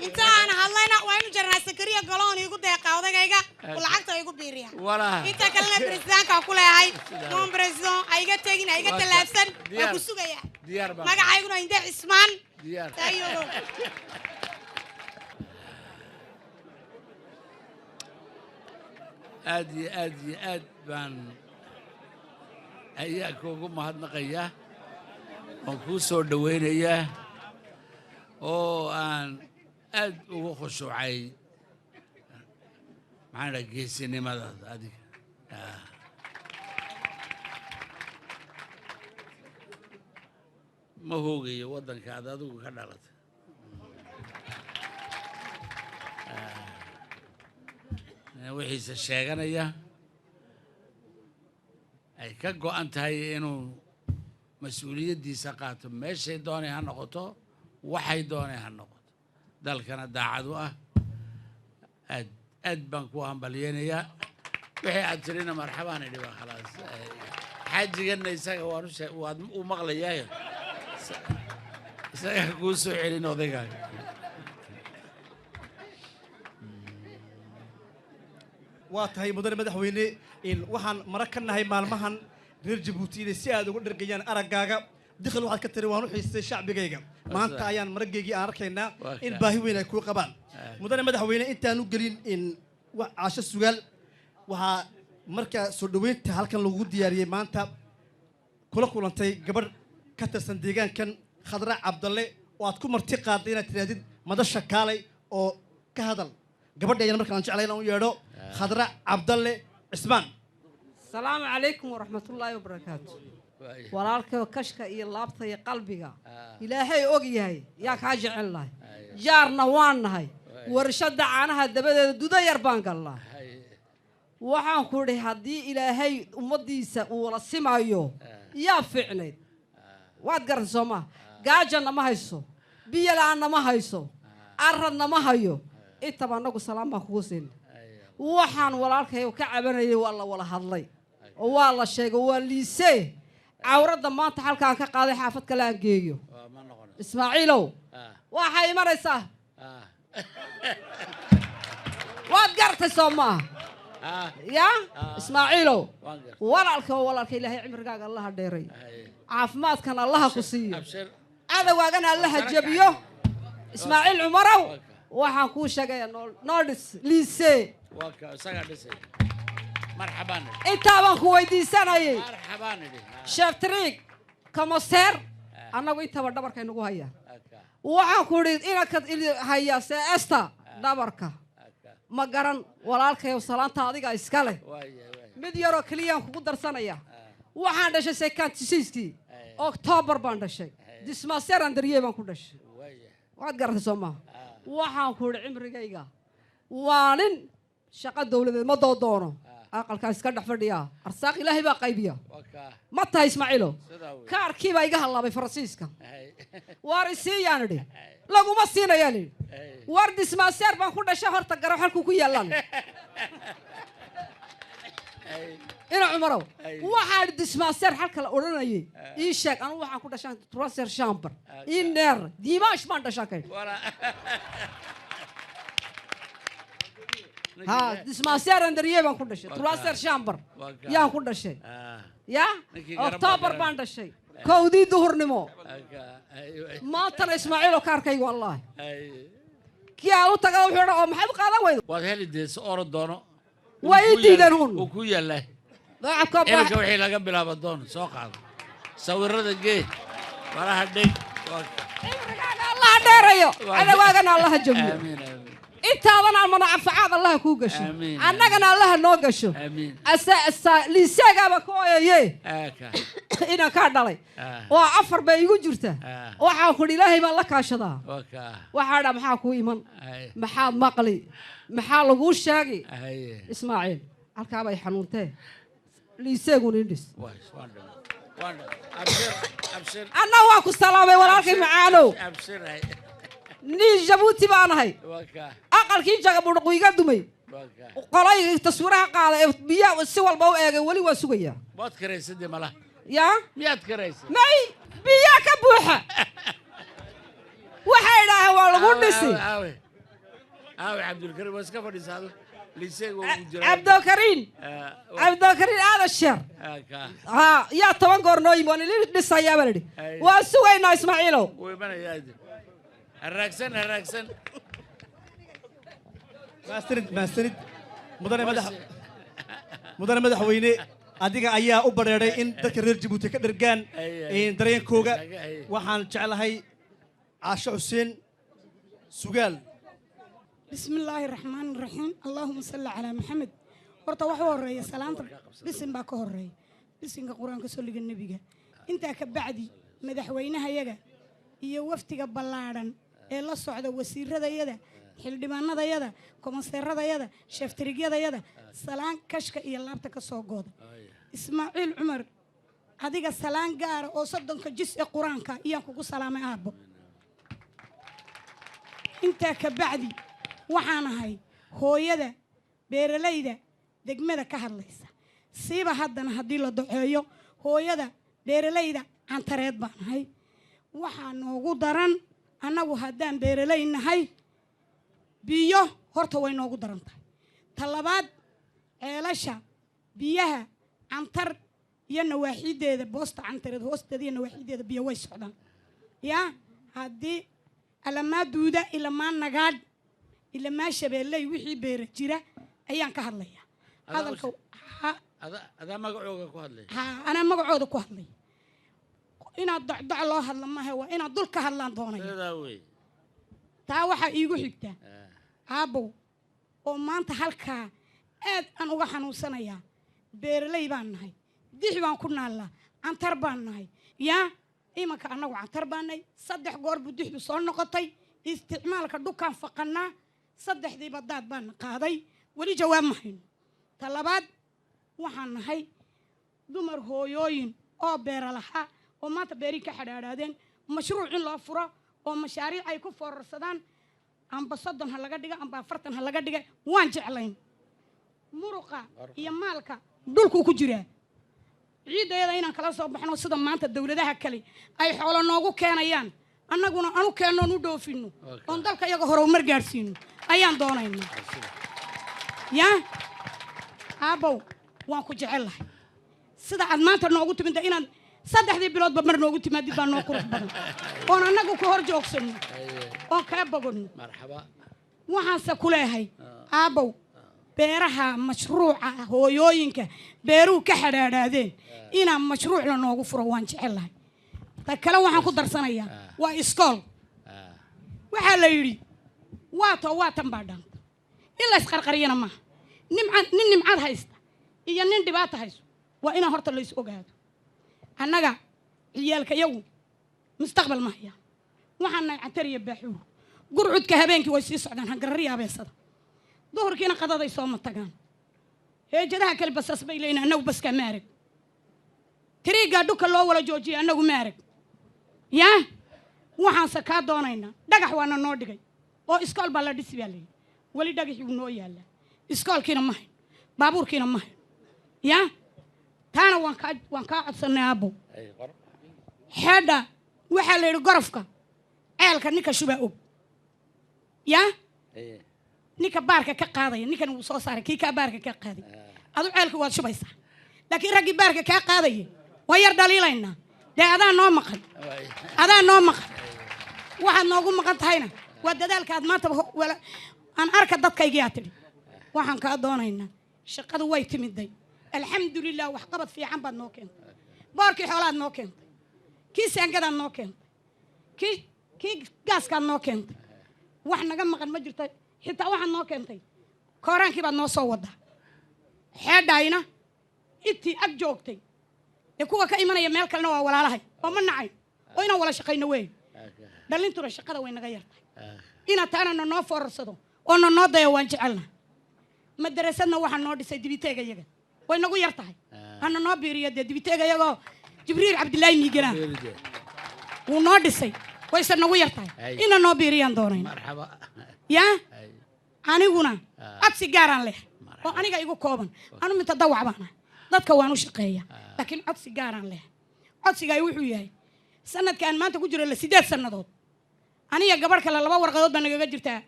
[SPEAKER 11] Inta aan hadlayna waa inuu Jarnaal Sakariya galoon iigu deeqa odagayga oo lacagta igu biiriya. Inta kalena presidentka ku leeyahay, mon président, ha iga tegin, ha iga tallaabsan, waa ku sugayaa. Magacayguna Inde Cismaan. Taayogo.
[SPEAKER 4] Aad iyo aad iyo aad baan ayaa kuugu mahadnaqayaa, waan kuu soo dhowaynayaa oo aan aad ugu khushuucay, maxaan dhaha, geesinimadaada adiga. Ma hoogayo waddanka aad adigu ka dhalatay. Wixiise sheeganaya ay ka go'an tahay inuu mas-uuliyaddiisa qaato, meeshay doonay ha noqoto, waxay doonay ha noqoto, dalkana daacad u ah. Aad aad baan ku hambalyeynayaa. Wixii aad tirina marxabaan idhi, baa khalaas. Xaajiganna isaga waan u shee, waad u maqlayaayo, isaga kuu soo celin odaygaaga.
[SPEAKER 2] Waa tahay, mudane madaxweyne, in waxaan mara ka nahay maalmahan reer Jabuuti inay si aad uga dhergayaan araggaaga. Dikhil waxaad ka tiri waan u xiistay shacbigayga, maanta ayaan marageygii aan arkaynaa in baahi weyn ay kuu qabaan. Mudane madaxweyne, intaan u gelin in caasho sugaal, waxaa marka soo dhoweynta halkan lagu diyaariyey maanta kula kulantay gabadh ka tirsan deegaankan, Khadra Cabdalle, oo aad ku marti qaaday inaad tirahdid madasha kaalay oo ka hadal. Gabadha ayaan markaan jeclay inaan u yeedho, Khadra Cabdalle Cismaan.
[SPEAKER 12] Asalaamu calaykum waraxmatullaahi wabarakaatu. Walaalkay, kashka iyo laabta iyo qalbiga Ilaahay og yahay yaa kaa jecel lahay. Jaarna waan nahay, warshadda caanaha dabadeeda duda yar baan galnaa. Waxaan ku idhi, haddii Ilaahay ummaddiisa uu wala simaayo yaa fiicnayd, waad garatay soo maa? Gaajanna ma hayso, biyo la-aanna ma hayso, aradna ma hayo. Intaba annagu salaam baan kugu siin. Waxaan walaalkay ka cabanayay waa la wala hadlay oo waa la sheegay, waa liisee cawradda maanta halkaan ka qaaday xaafad kale aan geeyo. Ismaaciilow, waxay imanaysaa, waad garatay soo maaha? Ya Ismaaciilow, walaalka oo walaalka, Ilaahay cimrigaaga Allaha dheeray, caafimaadkan Allaha ku siiyo, cadowgaagana Allaha jebiyo. Ismaaciil Cumarow, waxaan kuu sheegayaa noo dhis liisee. Intaa baan ku weydiisanayay, sheeftriig kamoseer, annagu intaba dhabarkay nagu hayaan. Waxaan ku idhi inanka haya seesta dhabarka ma garan. Walaalkayow, salaanta adiga iska leh. Mid yaroo keliyaan kugu darsanaya. Waxaan dhashay 56-kii Oktoobar baan dhashay, dispensaire Andrieux baan ku dhashay, waad garatay soo maaha? Waxaan ku idhi cimrigayga waa nin shaqo dowladeed ma doodoono, aqalkaan iska dhex fadhiyaa, arsaaq Ilaahay baa qaybiya. Ma tahay Ismaaciilo? Kaarkii baa iga hallaabay Faransiiska. Waar isiiyaan idhi, laguma siinayaa lidhi. Waar dispensaire baan ku dhashay, horta garo halkuu ku yaallaan. Ina Cumarow, waxaan dispensaire halka la odhanayay ii sheeg. Anugu waxaan ku dhashaan troisième chambre iner, dimanche baan dhashaan kay ha. Dispensaire Andrieux baan ku dhashay, troisième chambre yaan ku dhashay, ya Oktoobar baan dhashay, 1-dii duhurnimo. Maantana Ismaaciilo, kaarkaygu wallahi kii aan u taga wuxuu dha oo maxaad u qaadan weydo?
[SPEAKER 4] Waad heli dee, si orod doono.
[SPEAKER 12] Waa ii diideen uun.
[SPEAKER 4] Wuu ku yaallaa iminka. Wixii laga bilaabo doon soo qaado, sawirada gee, faraha dheg.
[SPEAKER 12] Cimrigaaga Allaha dheerayo, cadawaagana Allaha jabiyo.
[SPEAKER 4] Amiin, amiin.
[SPEAKER 12] Intaadan aan manacafacaad Allaha kuu gasho, annagana Allaha noo gasho. Liiseegaaba ka oyaye inaan kaa dhalay oo 4 bay igu jirta. Waxaan kudhi Ilaahay baan la kaashadaa. Waxaa dha maxaa kuu iman, maxaad maqli, maxaa laguu sheegi? Ismaaciil halkaabay xanuuntee liiseegun indhis. Anna waa ku salaamay walaalkay macaanow. Nin Jabuuti baan ahay, aqalkii jagabuudhaqu iga dumay, qolay taswiiraha qaada ee biyaa si walba u eegay, weli waa sugayaa. Yaa may biyaa ka buuxa, waxay idhaaheen waa lagu dhisi. Cabdilkariin Aadan Sheer ha yaa 10 goor noo yimi, waan ilin dhisayaa baa lidhi. Waan sugaynaa Ismaaciilow.
[SPEAKER 2] Mahadsanid mudane madaxweyne, adiga ayaa u badheedhay in dadka reer Jabuuti ka dhergaan dareenkooga. Waxaan jeclahay Caasho Xuseen Sugaal.
[SPEAKER 11] Bismi illaahi raxmaani raxiim, allaahuma salli calaa Maxamed. Horta waxa horeeya salaanta, bisin baa ka horeeya, bisinka qur-aanka, soliga nebiga. Intaa ka bacdi madaxweynahayaga iyo waftiga ballaadhan ee la socda, wasiiradayada, xildhibaanadayada, komanseeradayada, sheeftirigyadayada, salaan kashka iyo laabta ka soo gooda. Ismaaciil Cumar, adiga salaan gaara oo 30ka jis ee qur-aanka iyaan kugu salaamay aabbo. Intaa ka bacdi waxaan ahay hooyada beeralayda degmada ka hadlaysa, siiba haddana haddii la doceeyo hooyada beeralayda Cantareed baan ahay. Waxaa noogu daran annagu haddaan beeralay nahay biyo horta way noogu daran tahay. Ta labaad, ceelasha biyaha Cantar iyo nawaaxideeda, boosta Cantareed hoosteeda iyo nawaaxideeda biyo way socdaan. Yaa haddii alamaa duuda ilamaa nagaadh ilamaa Shabeelley wixii beera jira ayaan ka hadlayaa hadalka. Anaa magacooda ku hadlaya. Inaad docdoc loo hadla maaha, waa inaad dul ka hadlaan doonaya. Taa waxaa iigu xigta aabbow oo maanta halkaa aad aan uga xanuunsanayaa. Beeraley baan nahay, dix baan ku naallaa, Cantar baan nahay. Yaa imanka annagu Cantar baan nahay, 3 goor buu dixdu soo noqotay. Isticmaalka dhukaan faqannaa, 3diiba daad baana qaaday, weli jawaab ma hayno. Ta labaad, waxaan nahay dumar hooyooyin oo beera lahaa oo maanta beerii ka xadhaadhaadeen. Mashruuc in loo furo oo mashaariic ay ku foorarsadaan, amba 30 ha laga dhiga amba 40 ha laga dhiga, waan jeclayn. Muruqa iyo maalka dhulkuu ku jiraa, ciiddayada inaan kala soo baxno sida maanta dowladaha kale ay xoolo noogu keenayaan, annaguna anu keennoon u dhoofinno oon dalka iyaga horumar gaadhsiino ayaan doonaynaa. Yaa aabbow, waan ku jecel lahay sida aad maanta noogu timidda. Inaad 3dii biloodba mar noogu timaadid baa noo qurux badan, oon annagu ku hor joogsanno oon kaa bogonno. Waxaanse ku leehay aabbow, beeraha mashruuca hooyooyinka beeruhu ka xadhaadhaadeen inaan mashruuc la noogu furo waan jecel lahay. Ta kale waxaan ku darsanayaa waa iskool. Waxaa la yidhi waatoo waatan baa dhaanta in la isqarqariyana maaha. Nin nimcad haysta iyo nin dhibaata haysto waa inaan horta la is ogaado. Annaga ciyaalka iyagu mustaqbal ma hayaan. Waxaan nahay Cantar iyo Baaxuur. Gurcudka habeenkii way sii socdaan hangarariya abeesada, duhurkiina qadaday sooma tagaan. Heejadaha kale basas bay leeyihin, annagu baskaa ma arag. Tiriiggaa dhuka loo wala joojiya annagu ma arag. Yaa waxaanse kaa doonaynaa, dhagax waana noo dhigay oo iskool baa la dhisi baa layidhi, weli dhagaxii wuu noo yaallaa, iskoolkiina ma hayno, baabuurkiina ma hayno. Yaa taana waan kaa codsannay aabbow. Xeedha waxaa la yidhi gorofka ceelka ninka shubaa og. Yaa ninka baarka ka qaadaya, ninkan wuu soo saaray kii kaa baarka ka qaaday, adu ceelka waad shubaysaa, laakiin raggii baarka kaa qaadaya waa yar dhaliilaynaa. Dee adaa noo maqan, adaa noo maqan. Waxaad noogu maqan tahayna waa dadaalka aad maanta aan arka dadkaygiyaa tidhi. Waxaan kaa doonaynaa, shaqadu way timiday alxamdulilah, waxqabad fiican baad noo keentay. Boorkii xoolaad noo keentay, kii saangadaad noo keentay, kii gaaskaad noo keentay. Wax naga maqan ma jirto. Xitaa waxaad noo keentay kooraankii baad noo soo wadaa. Xeedhayna intii ag joogtay ee kuwa ka imanaya meel kalena waa walaalahay oo ma nacay oo inaan wala shaqayno weey. Dhalintuna shaqada way naga yartahay. Inaad taana na noo foorarsado oo na noo dayo waan jecelna. Madarasadna waxaa noo dhisay dibiteega iyaga, way nagu yar tahay, hana noo biiriyo dee dibiteega iyagoo Jibriil Cabdilaahi Miiganaa wuu noo dhisay, wayse nagu yar tahay, ina noo biiriyaan doonayna. Yaa aniguna codsi gaaraan leh oo aniga igu kooban. Anu minta dawac baana, dadka waan u shaqeeya, laakiin codsi gaaraan leh. Codsigaay wuxuu yahay sanadkaan maanta ku jiro la 8 sannadood aniga gabadh kale 2 warqadood baa nagaga jirtaa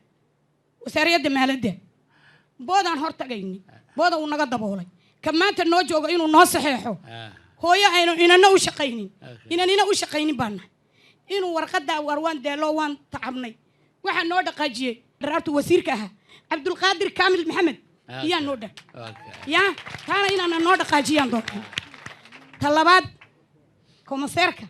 [SPEAKER 11] wasaaradda maaladda. Boodaan hor tagayni, booda uu naga daboolay. Ka maanta noo joogo inuu noo saxeexo hooyo aynu inana u shaqaynin, inanina u shaqaynin baan nahay. Inuu warqaddaa war waan deelo waan tacabnay. Waxaa noo dhaqaajiyey dharaartu wasiirka ahaa Cabdulqaadir Kaamil Maxamed iyaa noo dhaq yaa taana inaana noo dhaqaajiyaan doonay. Ta labaad, komaseerka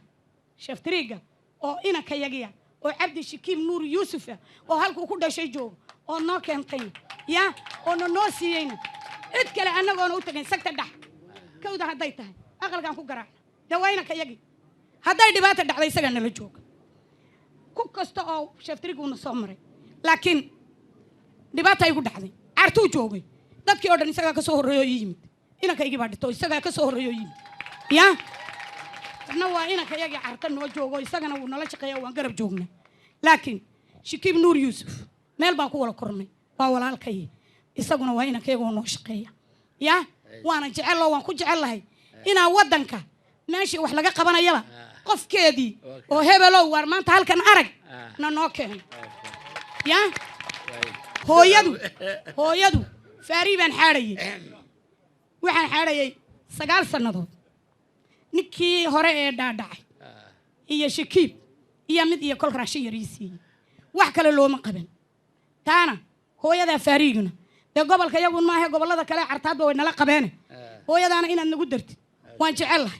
[SPEAKER 11] sheftiriga oo inanka yagiya oo Cabdi Shakiib Nuur Yuusuf ah oo halkuu ku dhashay joogo oo noo keentayna yaa oona noo siiyeyna cid kale annagoona u tagayn sagta dhex kawda hadday tahay aqalkaan ku garaacna dee waa inanka yagi. Hadday dhibaata dhacday isagaa nala jooga. Ku kasta oo sheftiriguuna soo maray, laakiin dhibaata igu dhacday cartuu joogay dadkii oo dhan isagaa ka soo horreeyo ii yimid. Inankaygii baa dhito isagaa ka soo horreeyo yimid. Yaa na waa inanka yagii carta noo joogo, isagana wuu nala shaqeeya, waan garab joognaa. Laakiin Shakiib Nuur Yuusuf meel baan ku wala kornay, waa walaalkay, isaguna waa inankayagoo noo shaqeeya. Yaa waana jeceloo waan ku jecellahay inaa waddanka meeshii wax laga qabanayaba qofkeedii oo hebelow waar maanta halkan arag na noo keeno. Yaa hooyadu faarii baan xaadhayey, waxaan xaadhayay 9 sannadood. Ninkii hore ee dhaadhacay iyo Shakiib iyo mid iyo kol raashin yar ii siiyey, wax kale looma qaban. Taana hooyadaa faariiguna dee gobolka iyagun maahe, gobollada kale cartaadba way nala qabeene. Hooyadaana inaad nagu dartid waan jecellahay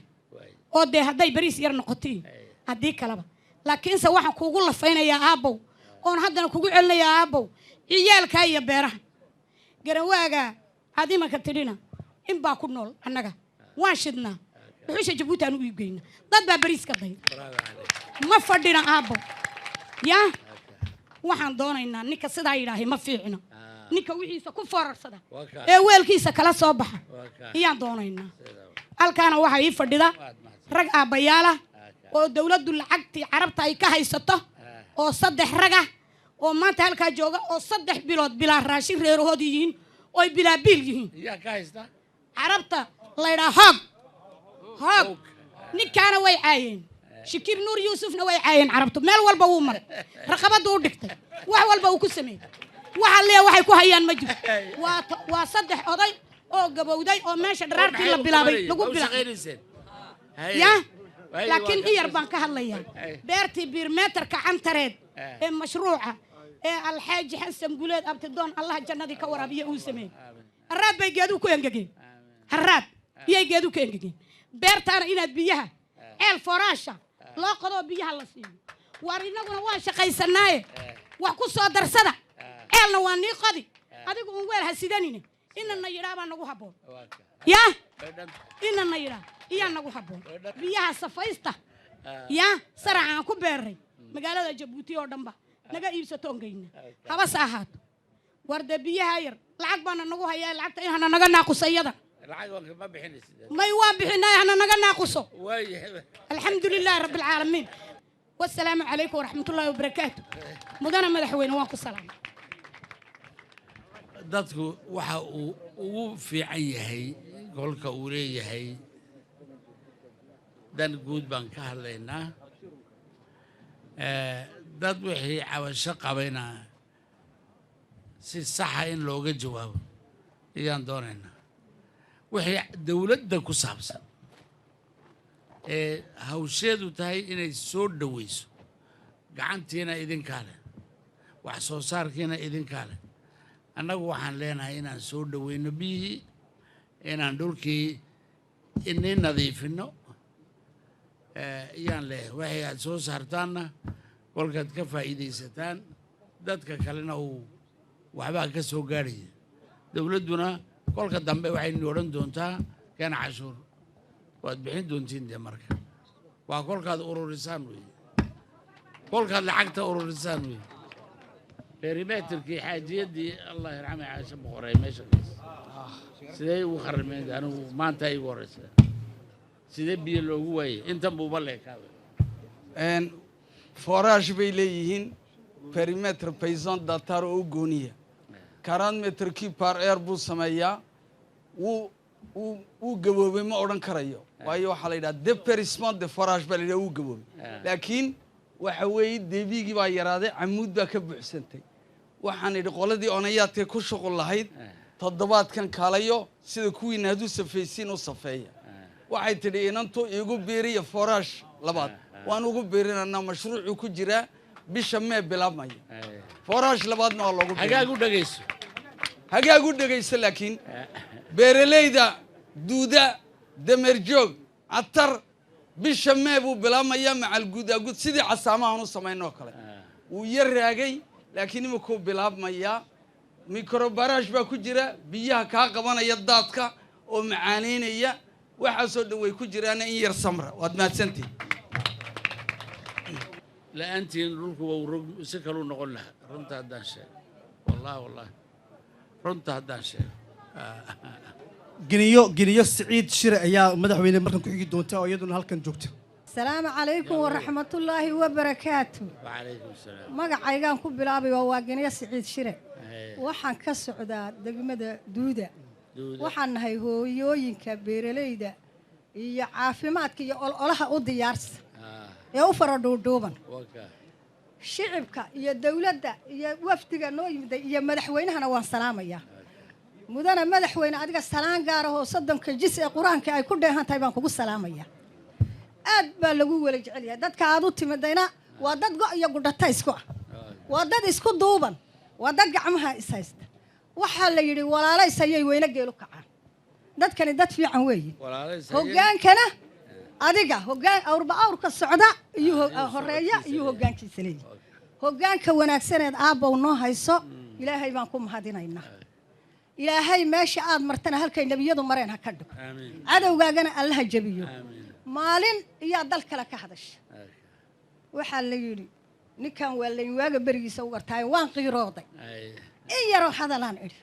[SPEAKER 11] oo dee hadday bariis yar noqotiin haddii kaleba. Laakiinse waxaan kuugu lafaynayaa aabbow oon haddana kugu celinayaa aabbow ciyaalkaa iyo beeraha garanwaagaa aad imanka tidhina in baa ku nool annaga waan shidnaa dhuxusha Jabuuti aan u iibgeynaa, dad baa bariis ka day ma fadhina aabbow. Yaa waxaan doonaynaa ninka sidaa yidhaahay ma fiicno, ninka wixiisa ku foorarsada ee weelkiisa kala soo baxa iyaan doonaynaa. Halkaana waxaa ii fadhida rag aabbayaala oo dawladdu lacagtii carabta ay ka haysato oo 3 rag ah oo maanta halkaa jooga oo 3 bilood bilaa raashin reerahood yihiin oo ay bilaa biil yihiin. Carabta laydhaa hoog hoog ninkaana way caayeen, Shakiib Nuur Yuusufna way caayeen carabtu, meel walba wuu maray, raqabaddu u dhigtay, wax walba uu ku sameeyey, waxa lee waxay ku hayaan ma jirto. Waa 3 oday oo gabowday oo meesha dharaartii la bilaabay lagu bilaabay. Yaa laakiin in yar baan ka hadlayaa beertii biirmeetarka cantareed ee mashruuca ee Alxaaji Xasan Guleed Abtidoon Allah jannadii ka waraabiye uu sameeyey. Haraad bay geeduhu ku engegeen, haraad iyay geeduhu ku engegeen. Beertaana inaad biyaha ceel fooraasha loo qodoo biyaha la siiyo. Waar innaguna waan shaqaysanaaye wax ku soo darsada, ceelna waa nii qodi, adigu un weel ha sidanine inana yidhaa baa nagu habboon. Yaa inana yidhaa iyaa nagu habboon. Biyaha safaysta yaa saraca aan ku beerray magaalada Jabuuti oo dhanba naga iibsato ongeyna habase ahaato. War dee biyaha yar lacag baana nagu hayaa, lacagta in hana naga naaquso iyada may waan bixinay hana naga naaquso. Alxamdu lilaahi rabbi alcaalamiin. Wasalaamu calaykum waraxmatullaahi wabarakaatu. Mudana madaxweyne waan ku salaamay.
[SPEAKER 4] Dadku waxa uu ugu fiican yahay golka uu leeyahay dan guud baan ka hadlaynaa. Dad wixii cabasho qabayna si saxa in looga jawaabo ayaan doonaynaa. Wixii dawladda ku saabsan ee hawsheedu tahay inay soo dhaweyso, gacantiina idinkaa leh, wax soo saarkiina idinkaa leh. Annagu waxaan leenahay inaan soo dhaweyno biyihii, inaan dhulkii ini nadiifino ayaan leeyahay. Waxay aad soo saartaanna kolkaad ka faa'iidaysataan, dadka kalena uu Waxbaa ka soo gaadhaya. Dowladduna kolka dambe waxaynu odhan doontaa keena cashuur, waad bixin doontiin. Dee marka waa kolkaad ururisaan wey, kolkaad lacagta ururisaan wey. Perimeterkii xaajiyaddii, Allah yarxamay, Caasho Boqoray meesha sidee ugu kharimeen? Anigu maanta igu horeysa, sidee biyo loogu waayey? Intan buuba leekaada.
[SPEAKER 13] Forage bay leeyihiin, périmètre paysan datar oo u gooniya, 40 mètre cube par heure buu sameeyaa. Wuu gaboobay ma odhan karayo, waayo waxaa la yidhaha dépérissement de forage baa la yidhaha. Wuu gaboobay, laakiin waxa weeye débitgii baa yaraaday, camuud baa ka buuxsantay. Waxaan idhi qoladii onayaadkay ku shuqul lahayd, toddobaadkan kaalayo, sida kuwiina hadduu safaysiin u safeeya. Waxay tidhi inantu iigu biiriya forage labaad. Waan ugu biirinanaa, mashruucuu ku jiraa, bisha mee bilaabmaya. Forage labaadna waa loogu.
[SPEAKER 4] Hagaag u dhegayso.
[SPEAKER 13] Hagaag u dhegayso. Laakiin beeralayda Duuda, Damerjoog, Catar, bisha mee buu bilaabmayaa, macal guudaaguud sidii casaamahan u samaynoo kale. Wuu yar raagay, laakiin iminkuu bilaabmayaa. Microbarrage baa ku jira, biyaha kaa qabanaya daadka oo macaanaynaya. Waxaasoo dhan way ku jiraana, in yar samra. Waad mahadsantihin.
[SPEAKER 4] La-aantiin dhulku wau rog, si kaluu noqon lahaa. Runta haddaan sheego, wallahi, wallahi, runta haddaan sheego.
[SPEAKER 2] Giniyo Siciid Shire ayaa madaxweyne markan ku xigi doonta, oo iyaduna halkan joogta.
[SPEAKER 14] Asalaamu calaykum waraxmatullaahi wabarakaatu.
[SPEAKER 4] Wacalaykum salaam.
[SPEAKER 14] Magacaygaan ku bilaabay waa Giniyo Siciid Shire. Waxaan ka socdaa degmada Duuda.
[SPEAKER 4] Duuda.
[SPEAKER 14] Waxaan nahay hooyooyinka beeralayda iyo caafimaadka iyo ololaha u diyaarsa ee u fara dhuudhuuban.
[SPEAKER 4] Waka.
[SPEAKER 14] Shicibka iyo dowladda iyo wafdiga noo yimiday iyo madaxweynahana waan salaamayaa. Mudana madaxweyne, adiga salaan gaar ah oo 30-ka jis ee Qur-aanka ay ku dheehan tahay baan kugu salaamayaa. Aad baa lagu wala jecel yahay. Dadka aad u timidayna waa dad go' iyo gudhata isku ah, waa dad isku duuban, waa dad gacmaha is haysta. Waxaa la yidhi walaalays ayay weyne geelu kacaan. Dadkani dad fiican weeye. Hoggaankana adiga hoggaan awrba awrka socda iyo horeeya iyo hoggaankiisa leeyahay. Hoggaanka wanaagsaneed aabbow noo hayso, Ilaahay baan ku mahadinaynaa. Ilaahay meesha aad martana halkay nebiyadu mareen ha ka dhigo.
[SPEAKER 4] Aamiin.
[SPEAKER 14] Cadowgaagana Allaha jebiyo. Maalin iyaa dal kale ka hadasha, waxaa la yidhi ninkan waa layn waaga berigiisa u gartaaye. Waan qiirooday, in yaroo hadalaan idhi.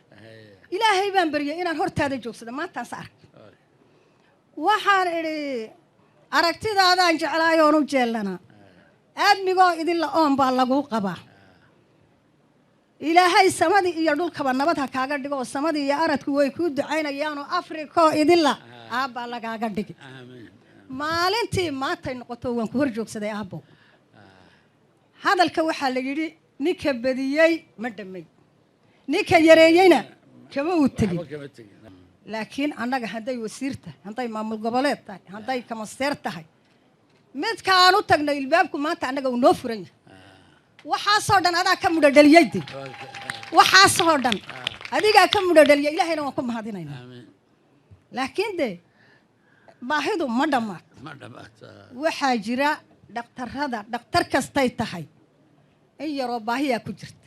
[SPEAKER 14] Ilaahay baan baryay inaan hortaada joogsado maantaan sa arkay. Waxaan idhi aragtidaadaan jeclaayoon u jeellanaa, aadmigoo idinla oon baa laguu qabaa. Ilaahay samadii iyo dhulkaba nabad ha kaaga dhigo, oo samadii iyo aradku way kuu ducaynayaanoo Afrikoo idinla aabbaa lagaaga dhigi.
[SPEAKER 4] Aamiin.
[SPEAKER 14] Maalintii maantay noqoto waan ku hor joogsaday aabbow. Hadalka waxaa la yidhi ninka badiyey ma dhammay, ninka yareeyeyna kama uu tegin.
[SPEAKER 4] Waxba kama tegin.
[SPEAKER 14] Laakiin annaga hadday wasiir tahay, hadday maamul goboleed tahay, hadday kamasteer tahay, midka aan u tagnay ilbaabku maanta annaga uu noo furan yahay. Waxaasoo dhan adaa ka mudho dhaliyey de, waxaasoo dhan adigaa ka mudho dhaliya. Ilaahayna waan ku mahadinaynaa.
[SPEAKER 4] Aamiin.
[SPEAKER 14] Laakiin dee baahidu ma dhammaat.
[SPEAKER 4] Ma dhammaata.
[SPEAKER 14] Waxaa jira dhakhtarrada, dhakhtar kastay tahay in yaroo baahiyaa ku jirta.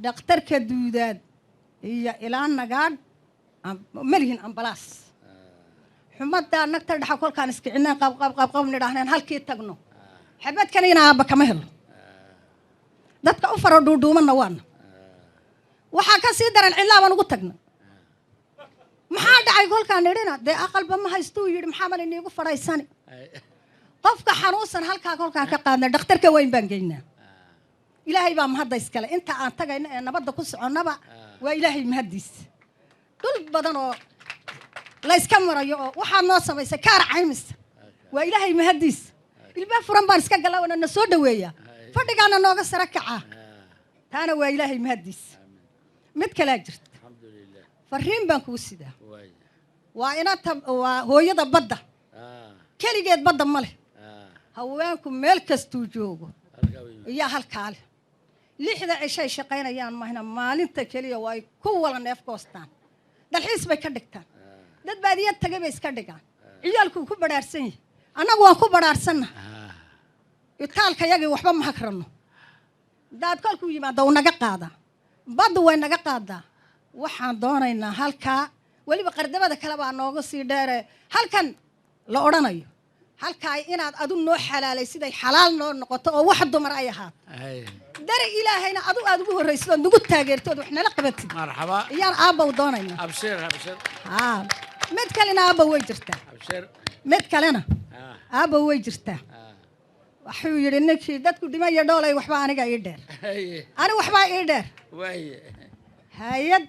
[SPEAKER 14] Dhakhtarka Duudaad iyo ilaa Nagaadh ma lihin ambalaas. Xumaddaa nagta dhexa kolkaan iskicineen, qab qab qab qab nidhaahneen, halkii tagno xabadkan ina aabba kama helo. Dadka u faro dhuudhuumanna waana. Waxaa ka sii daran cidlaabaan ugu tagna. Maxaa dhacay kolkaan nidhina, dee aqalba ma haystuu yidhi, maxaaban iniigu fadhaysani? Qofka xanuunsan halkaa kolkaan ka qaadnay dhakhtarka weyn baan geynaa. Ilaahay baa mahadda iskale. Inta aan tagayna ee nabadda ku soconnaba waa Ilaahay mahaddiis. Dhul badan oo layska marayo oo waxaa noo samaysay kaar caymisa, waa Ilaahay mahaddiis. Ilbaab furan baan iska gala, waana na soo dhaweeyaa, fadhigaana nooga sara kacaa. Taana waa Ilaahay mahaddiis. Mid kalaa jirta.
[SPEAKER 4] Alxamdulilah.
[SPEAKER 14] Fariin baan kuu sidaa.
[SPEAKER 4] Waay.
[SPEAKER 14] Waa ina waa hooyada badda. Keligeed badda ma leh. Haweenku meel kastuu joogo
[SPEAKER 4] Halkaa wey.
[SPEAKER 14] iyo halkaa leh. 6-da cishay shaqaynayaan mahna, maalinta keliya waa ay ku wala neef goostaan, dalxiis bay ka dhigtaan, dad baadiya tagay bay iska dhigaan, ciyaalkuu ku badhaarsan yahay. Annagu waan ku badhaarsanna, itaalka yagii waxba ma hagrano. Daad kolkuu yimaado uu naga qaadaa. Baddu way naga qaadaa. Waxaan doonaynaa halkaa weliba qardamada kale baa nooga sii dheere, halkan la odhanayo halkaa inaad adu noo xalaalay, siday xalaal noo noqoto oo wax dumar ay ahaato. Dare Ilaahayna adu aad ugu horraysid ood nagu taageerto ood wax nala qabatid.
[SPEAKER 4] Marxaba.
[SPEAKER 14] Iyaan aabbaw doonaynaa.
[SPEAKER 4] Abshir, abshir.
[SPEAKER 14] Haa, mid kalena aabba way jirtaa.
[SPEAKER 4] Abshir.
[SPEAKER 14] Mid kalena aabba way jirtaa. Wuxuu yidhi ninkii dadku dhimaya dhoolay, waxba aniga ii dheer, ani waxbaa ii dheer. Hay-ad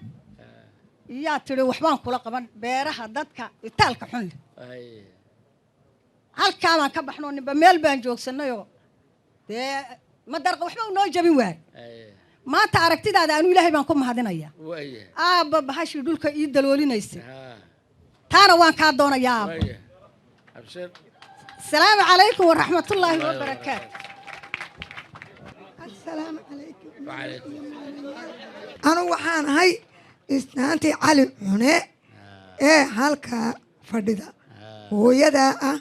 [SPEAKER 14] iyaa tidhi waxbaan kula qaban beeraha dadka itaalka xun leh. Halkaa baan ka baxnoo ninba meel baan joogsanayoo dee madarqa waxba u noo jabin waay. Maanta aragtidaada anu Ilaahay baan ku mahadinayaa. Aabba, bahashii dhulka ii daloolinaysay taana waan kaa doonayaa, aabba.
[SPEAKER 4] Abshir.
[SPEAKER 14] Asalaamu calaykum waraxmatullaahi wabarakaatu.
[SPEAKER 15] Asalaamu calaykum. Anu waxaan ahay isnaantii Cali Cune ee halkaa fadhida hooyadaa ah.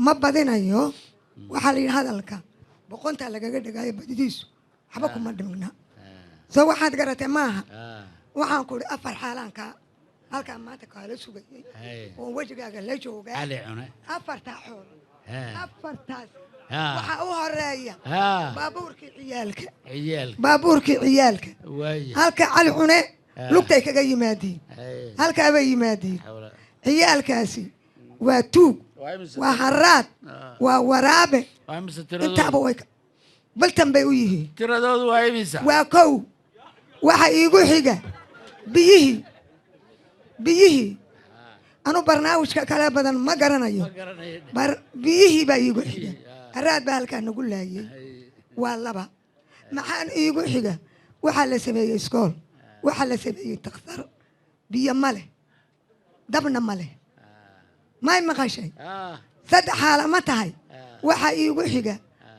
[SPEAKER 15] Ma badinayo. Waxaa la yidhi hadalka boqontaa lagaga dhigaayo badidiisu waxba kuma dhigna. Soo waxaad garatay maaha? Waxaan ku idhi afar xaalaankaa halkaa maanta kaala sugayay oon wejigaaga la joogaa.
[SPEAKER 4] Cali Cune.
[SPEAKER 15] Afartaa xool, afartaas waxaa u horeeya baabuurkii ciyaalka.
[SPEAKER 4] Ciyaalka.
[SPEAKER 15] Baabuurkii ciyaalka. Halka Cali Cune lugtay kaga yimaadiin, halkaabay yimaadiin ciyaalkaasi. Waa tuug, waa haraad, waa waraabe.
[SPEAKER 4] Waa imisa tiradoodu?
[SPEAKER 15] Intaaba way baltan bay u yihiin.
[SPEAKER 4] Tiradoodu waa imisa?
[SPEAKER 15] Waa kow. Waxa iigu xiga biyihii. Biyihii anu barnaamijka kale badan ma garanayo. Biyihii baa iigu xiga. Haraad baa halkaa nagu laayay. Waa laba. Maxaan iigu xiga? Waxaa la sameeyey iskool, waxaa la sameeyey takhtar. Biyo ma leh, dabna ma leh. May maqashay? Saddex xaala ma tahay? Waxaa iigu xiga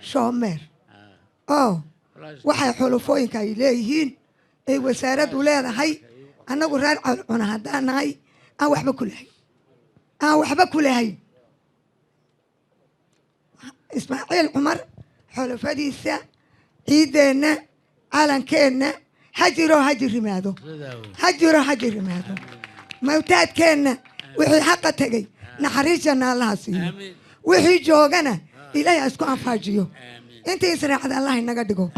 [SPEAKER 15] shoomeer oo waxay xulufooyinka ay leeyihiin ay wasaaraddu leedahay. Annagu reer Cuna haddaan nahay aan waxba ku lahayn, aan waxba ku lahayn. Ismaaciil Cumar xulufadiisa, ciiddeenna, calankeenna ha jiro, ha jirimaado, ha jiro, ha jirimaado. Mawtaadkeenna wixii xaqa tegey naxariis janna Allaha siiyo, wixii joogana Ilaahay ha isku anfaajiyo, intii israacda Allah inaga dhigo.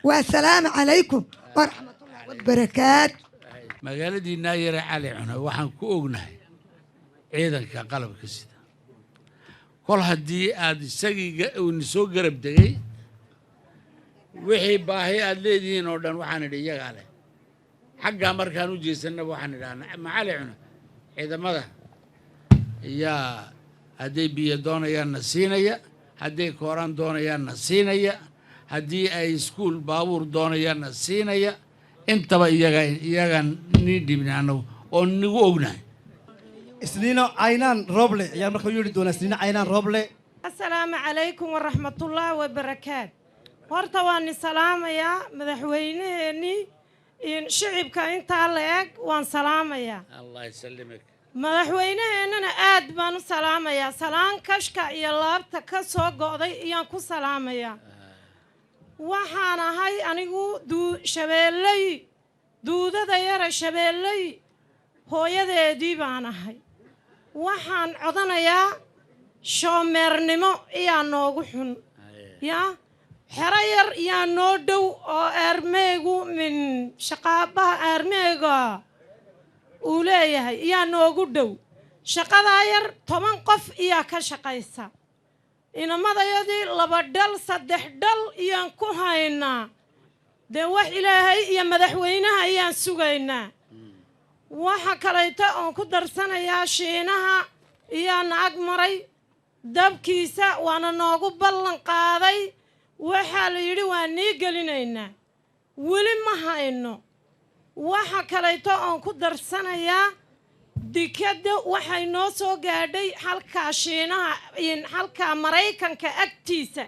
[SPEAKER 15] Waa salaamu calaykum waraxmatullahi wabarakaat.
[SPEAKER 4] Magaaladii Naayare Cali Cune waxaan ku ognahay ciidanka qalabka sida. Kol haddii aad isagii uuna soo garab degay, wixii baahi aad leedihiin oo dhan waxaan idhi iyagaa leh. Xaggaa markaan u jeesanaba waxaan idhahnaa ma Cali Cune ciidamada yaa hadday biyo doonayaanna siinaya, hadday kooraan doonayaanna siinaya, haddii ay iskuul baabuur doonayaanna siinaya. Intaba iyaga iyagaan nii dhibnay annagu oo nigu ognahay.
[SPEAKER 2] Isniino Caynaan Rooble ayaan marka u yeedhi doonaa. Isniino Caynaan Rooble.
[SPEAKER 16] Asalaamu calaykum waraxmatullaahi wabarakaat. Horta waan ni salaamayaa madaxweynaheennii in shicibka intaa la eg waan salaamayaa.
[SPEAKER 4] Allah yasalimak.
[SPEAKER 16] Madaxweynaheennana aad baan u salaamayaa. Salaan kashka iyo laabta ka soo go'day iyaan ku salaamayaa. Waxaan ahay anigu duu Shabeelley, duudada yara Shabeelley hooyadeedii baan ahay. Waxaan codanayaa shoomeernimo iyaa noogu xun yaa xero yar yaa noo dhow oo aarmeegu min shaqaabaha aarmeega uu leeyahay iyaa noogu dhow. Shaqadaa yar 10 qof iyaa ka shaqaysa. Inamadayadii laba dhal saddex dhal iyaan ku haynaa. Dee wax Ilaahay iyo madaxweynaha ayaan sugaynaa. Waxa kalayta oon ku darsanayaa, Shiinaha iyaa na ag maray dabkiisa, waana noogu ballan qaaday. Waxaa la yidhi waa nii gelinaynaa, weli ma hayno. Waxa kalayto oon ku darsanayaa, dikadda waxay noo soo gaadhay halkaa Shiinaha, halkaa Maraykanka agtiisa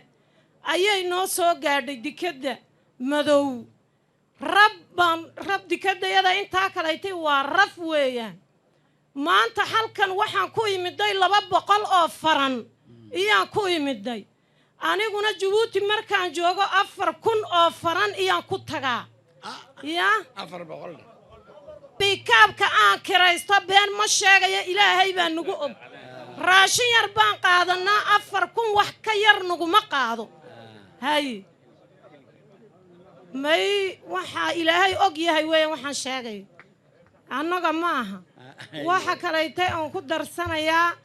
[SPEAKER 16] ayay noo soo gaadhay dikadda madow. Rab baan rab dikadayada intaa kalaytay waa raf weeyaan. Maanta halkan waxaan ku imiday 200 oo faran iyaan ku imiday. Aniguna Jabuuti markaan joogo 4000 oo faran iyaan ku tagaa. Yaa
[SPEAKER 4] 400.
[SPEAKER 16] Bikaabka aan kiraysto been ma sheegaya, Ilaahay baa nagu og. Raashin yar baan qaadanaa, 4000 wax ka yar naguma qaado. Hay may, waxaa Ilaahay og yahay weeyaan waxaan sheegay, annaga ma aha. Waxa kalaytay oon ku darsanayaa,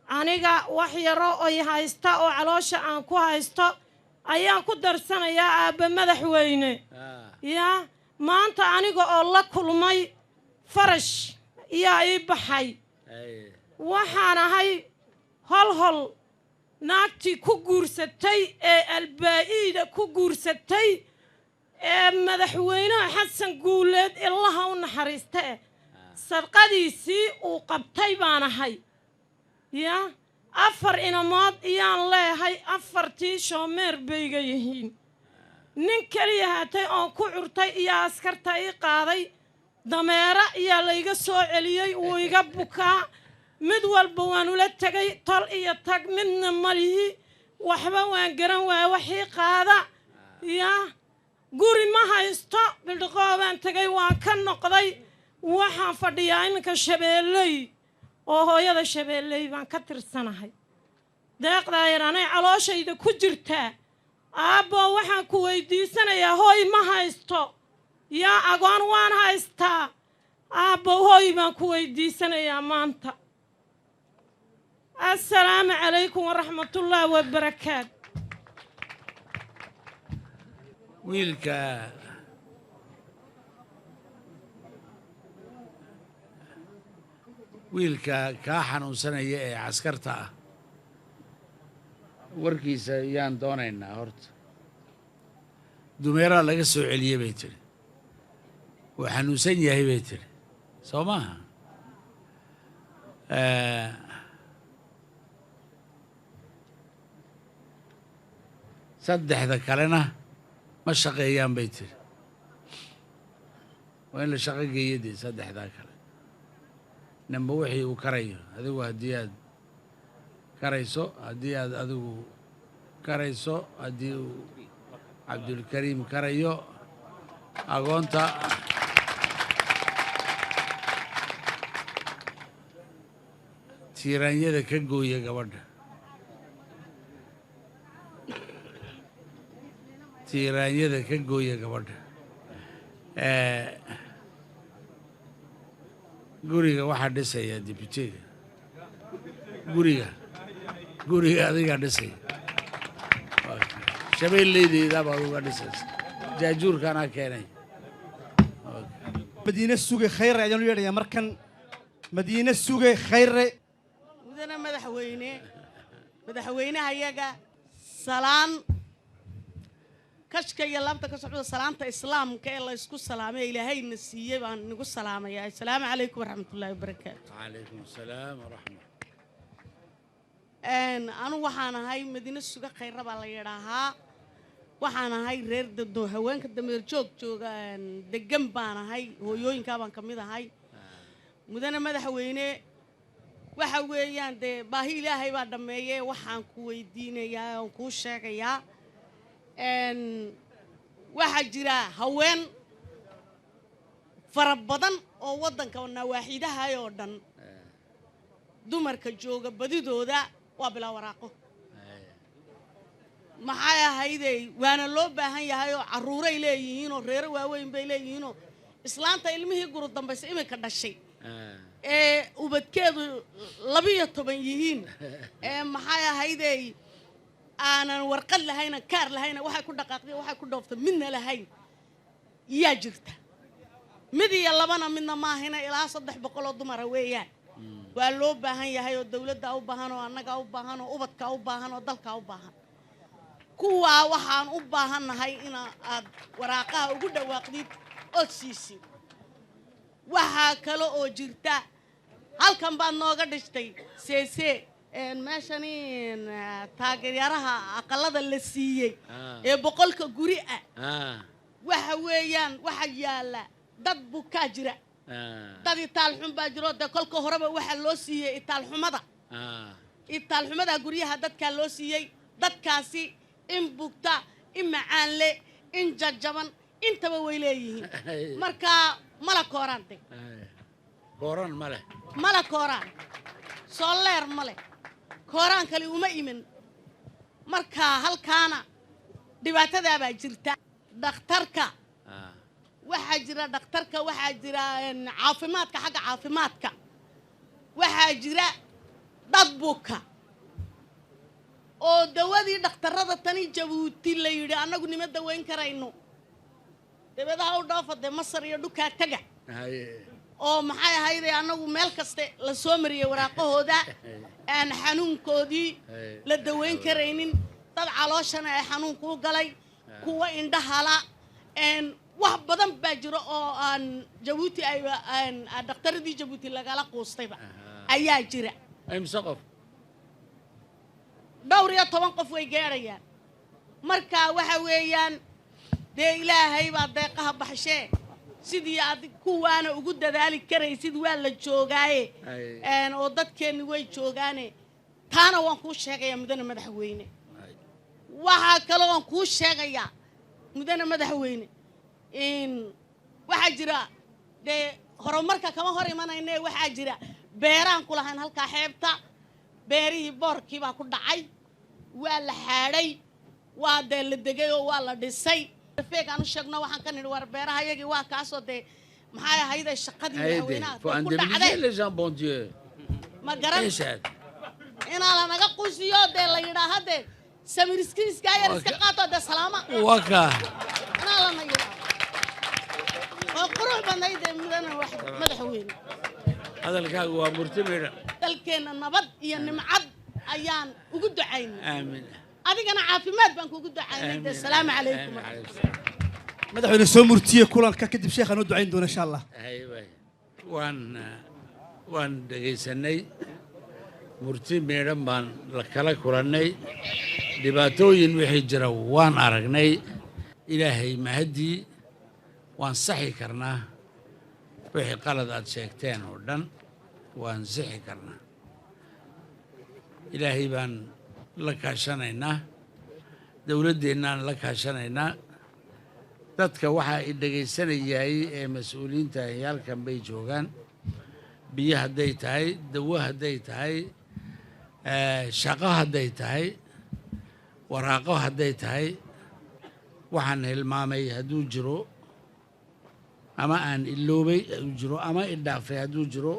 [SPEAKER 16] aniga wax yaro oy haysta oo caloosha aan ku haysto ayaan ku darsanayaa, aabba madaxweyne. Yaa maanta aniga oo la kulmay farash iyaa ii baxay. Waxaan ahay hol hol naagtii ku guursatay ee albaa'iida ku guursatay ee madaxweynaha Xasan Guuleed, Illaha u naxariista, eh sadqadiisii uu qabtay baan ahay. Yaa 4 inamood iyaan leehay, 4tii shoomeer bayga yihiin. Nin keliya haatay oon ku curtay iyo askarta ii qaaday, dameero iyaa layga soo celiyey, wuu iga bukaa. Mid walba waan ula tegay, tol iyo tag midna malihi, waxba waan garan waaya waxii qaada. Yaa guri ma haysto, bildhiqoo baan tegay, waan ka noqday. Waxaan fadhiyaa iminka Shabeelley oo hooyada Shabeelley baan ka tirsanahay. Deeqdaa yar anay calooshayda ku jirtaa. Aabbo, waxaan ku weydiisanayaa, hooy ma haysto, yaa agoon waan haystaa. Aabbo, hooy baan ku weydiisanayaa maanta. Assalaamu calaykum waraxmatullaahi wabarakaatu.
[SPEAKER 4] Wiilka kaa xanuunsanaya ee caskarta ah warkiisa yaan doonaynaa. Horta dumeeraa laga soo celiyey bay tidhi, wuu xanuunsan yahay bay tidhi, soo maaha? Saddexda kalena ma shaqeeyaan bay tidhi. Waa in la shaqo geeyo dee saddexdaa kale, ninba wixii uu karayo. Adigu haddii aad karayso, haddii aad adigu karayso, haddii uu Cabdulkariim karayo, agoonta tiiraanyada ka gooya gabadha, tiiraanyada ka gooya gabadha. Guriga waxaa dhisaya dibutiga, guriga adigaa dhisaya, Shabeelleydeeda baad uga dhisaysa, jaajuurkaanaa keenay.
[SPEAKER 2] Madiine Suge Khayre ayaan u yeedhayaa markan, Madiine Suge Khayre.
[SPEAKER 17] Mudane madaxweyne, madaxweynahayaga, salaan kashka iyo laabta ka socda, salaanta islaamka ee la ysku salaamay ee Ilaahayna siiyey baan nagu salaamayaa. Assalaamu calaykum waraxmatullaahi wabarakaatu.
[SPEAKER 4] Calaykum asalaam waraxmat.
[SPEAKER 17] Anu waxaan ahay Madiine Suga Khayra baa la yidhaahaa. Waxaan ahay reer dado haweenka Dameer Joog jooga degan baan ahay, hooyooyinkaa baan ka mid ahay. Mudane madaxweyne, waxa weeyaan dee baahi Ilaahay baa dhammeeye. Waxaan ku weydiinayaa oon kuu sheegayaa, waxaa jira haween fara badan oo waddanka nawaaxidahay oo dhan dumarka jooga, badidooda waa bilaa waraaqo. Maxay ahaydey, waana loo baahan yahay oo carruuray leeyihiinoo reero waaweyn bay leeyihiinoo islaanta ilmihii guru dambaysa iminka dhashay ee ubadkeedu 12 yihiin ee maxay ahaydey aanan warqad lahayna, kaar lahayna, waxay ku dhaqaaqday, waxay ku dhooftay midna lahayn yaa jirta. Mid iyo labana midna maahina, ilaa 300 oo dumara weeyaan. Waa loo baahan yahay oo dawladda u baahan oo annaga u baahan oo ubadka u baahan oo dalka u baahan. Kuwaa waxaan u baahannahay ina aad waraaqaha ugu dhawaaqdid ood siisid. Waxaa kale oo jirta, halkan baad nooga dhistay seese meeshani taageeryaaraha aqalada la siiyey ee 100ka guri ah. Waxa weeyaan waxa yaalla dad bukaa jira, dad itaal xun baa jiro. Dee kolka horeba waxaa loo siiyey itaalxumada, itaalxumada guryaha dadkaa loo siiyey. Dadkaasi in bugta, in macaan le, in jajaban, Intaba way leeyihiin. Marka mala kooraan de.
[SPEAKER 4] Kooraan ma leh.
[SPEAKER 17] Mala kooraan, sooleer ma leh, kooraan kale uma iman. Marka halkaana dhibaatadaabaa jirta. Dhakhtarka waxaa jira, dhakhtarka waxaa jira caafimaadka, xagga caafimaadka waxaa jira dad buka oo dawadii dhakhtarrada tani Jabuuti la yidhi annagu nima dawayn karayno, dabadaha u dhoofa dee Masar iyo dhukaa taga, oo maxay ahayde annagu meel kaste la soo mariyey waraaqahooda aan xanuunkoodii la dawayn karaynin. Dad calooshana ay xanuunku u galay, kuwa indhahala, wax badan baa jiro oo aan Jabuuti ay dhakhtaradii Jabuuti lagala quustayba ayaa jira.
[SPEAKER 4] Imse qof?
[SPEAKER 17] Dhowr iyo toban qof way gaadhayaan. Marka waxa weeyaan dee Ilaahay baa deeqaha baxshee, sidii aad kuwaana ugu dadaali karaysid waa la joogaaye oo dadkeenni way joogaane. Taana waan kuu sheegayaa mudane madaxweyne. Waxaa kaloo waan kuu sheegayaa mudane madaxweyne, in waxaa jira dee horumarka kama hor imanayne, waxaa jira beeraan ku lahayn halkaa xeebta, beerihii boorkii baa ku dhacay, waa la xaadhay, waa dee la degay oo waa la dhisay. Feeg aan u sheegno waxaan ka nidhi war beeraha yagii waa kaasoo dee maxay ahayde shaqadii madaxweynaha ku dhacday ma garan inaa lanaga qusiyo dee la yidhaaha dee samiriskiiskaa yar iska qaato dee salaama inaa lana yidhaaho oo qurux badnayd dee mudane madaxweyne.
[SPEAKER 4] Hadalkaagu waa murti midha.
[SPEAKER 17] Dalkeenna nabad iyo nimcad ayaan ugu ducaynay.
[SPEAKER 4] Aamin.
[SPEAKER 17] Adigana caafimaad baan kugu ducaynay dee. Salaamu calaykum.
[SPEAKER 2] Madaxweyne soo murtiye kulanka kadib sheekhaan u ducayn doona insha Allah.
[SPEAKER 4] Waan dhegaysanay, murti meedhan baan la kala kulannay, dhibaatooyin wixii jira waan aragnay. Ilaahay mahaddii waan saxi karnaa wixii qalad aad sheegteen oo dhan, waan sixi karnaa. Ilaahay baan la kaashanaynaa, dowladdeennaan la kaashanaynaa. Dadka waxaa i dhegaysanayay ee mas-uuliyiinta ahi halkan bay joogaan. Biyo hadday tahay, dawo hadday tahay, shaqo hadday tahay, waraaqo hadday tahay, waxaan hilmaamay hadduu jiro ama aan iloobay hadduu jiro ama idhaafay hadduu jiro,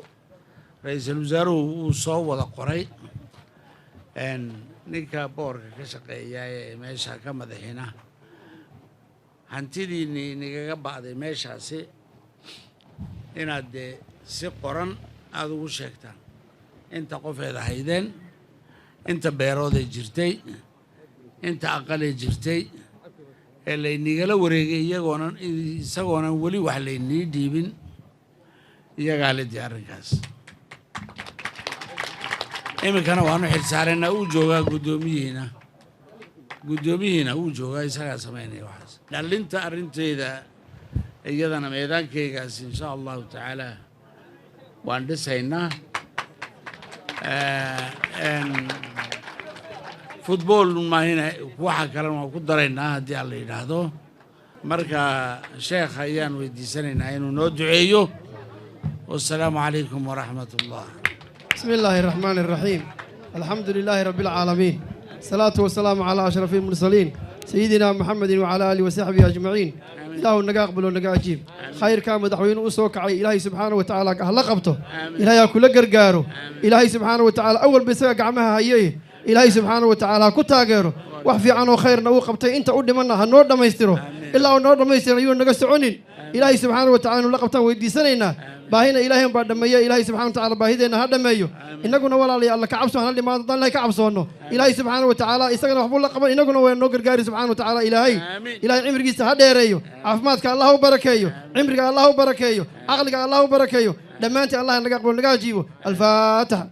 [SPEAKER 4] ra-iisul wasaaruhu wuu soo wada qoray. Ninka boorka ka shaqeeya ee meesha ka madaxina, hantidiinii inagaga ba'day meeshaasi inaad dee si qoran aada ugu sheegtaan inta qofeed ahaydeen, inta beerooday jirtay, inta aqalee jirtay ee laynigala wareegay iyagoonan isagoonan weli wax laynii dhiibin, iyagaa le dee arrinkaas. Iminkana waanu xilsaaraynaa, uu joogaa guddoomiyihiina, guddoomiyihiina uu joogaa, isagaa samaynaya waxaas. Dhallinta arrinteeda iyadana meedaankaygaas insha allahu tacaala waan dhisaynaa. Futbool maahina waxa kalena waan ku daraynaa haddii alla yidhaahdo. Marka sheekh ayaan weydiisanaynaa inuu noo duceeyo. Wassalaamu calaykum waraxmat ullah.
[SPEAKER 3] بسم الله الرحمن الرحيم. الحمد لله رب العالمين، الصلاة والسلام على أشرف المرسلين سيدنا محمد وعلى آله وصحبه أجمعين. إله نجا أقبل ونجا أجيب. خير كان مدحوين أسوك عي إلهي سبحانه وتعالى أهلا قبته. إلهي كل قرقاره. إلهي سبحانه وتعالى أول بساق عمها هيي. إلهي سبحانه وتعالى كتاجره. وحفي عنه خير نو قبته. أنت قد منا هالنور ما يستره. إلا النور ما يستره يون نجا سعونين. إلهي سبحانه وتعالى لقبته ويدي سنينا. باهينا إلهي بعد ما إلهي سبحانه وتعالى باهينا هذا ما يو. إنكم ولا لي الله كعبسون هل ما ضل لك كعبسونه. إلهي سبحانه وتعالى إستغنى حب الله قبل إنكم وين نقر جاري سبحانه وتعالى إلهي. إلهي عمرك يستهدى ريو. عفماتك الله وبركيه. عمرك الله وبركيه. عقلك الله وبركيه. لما أنت الله نقبل نجاجيبه. الفاتحة.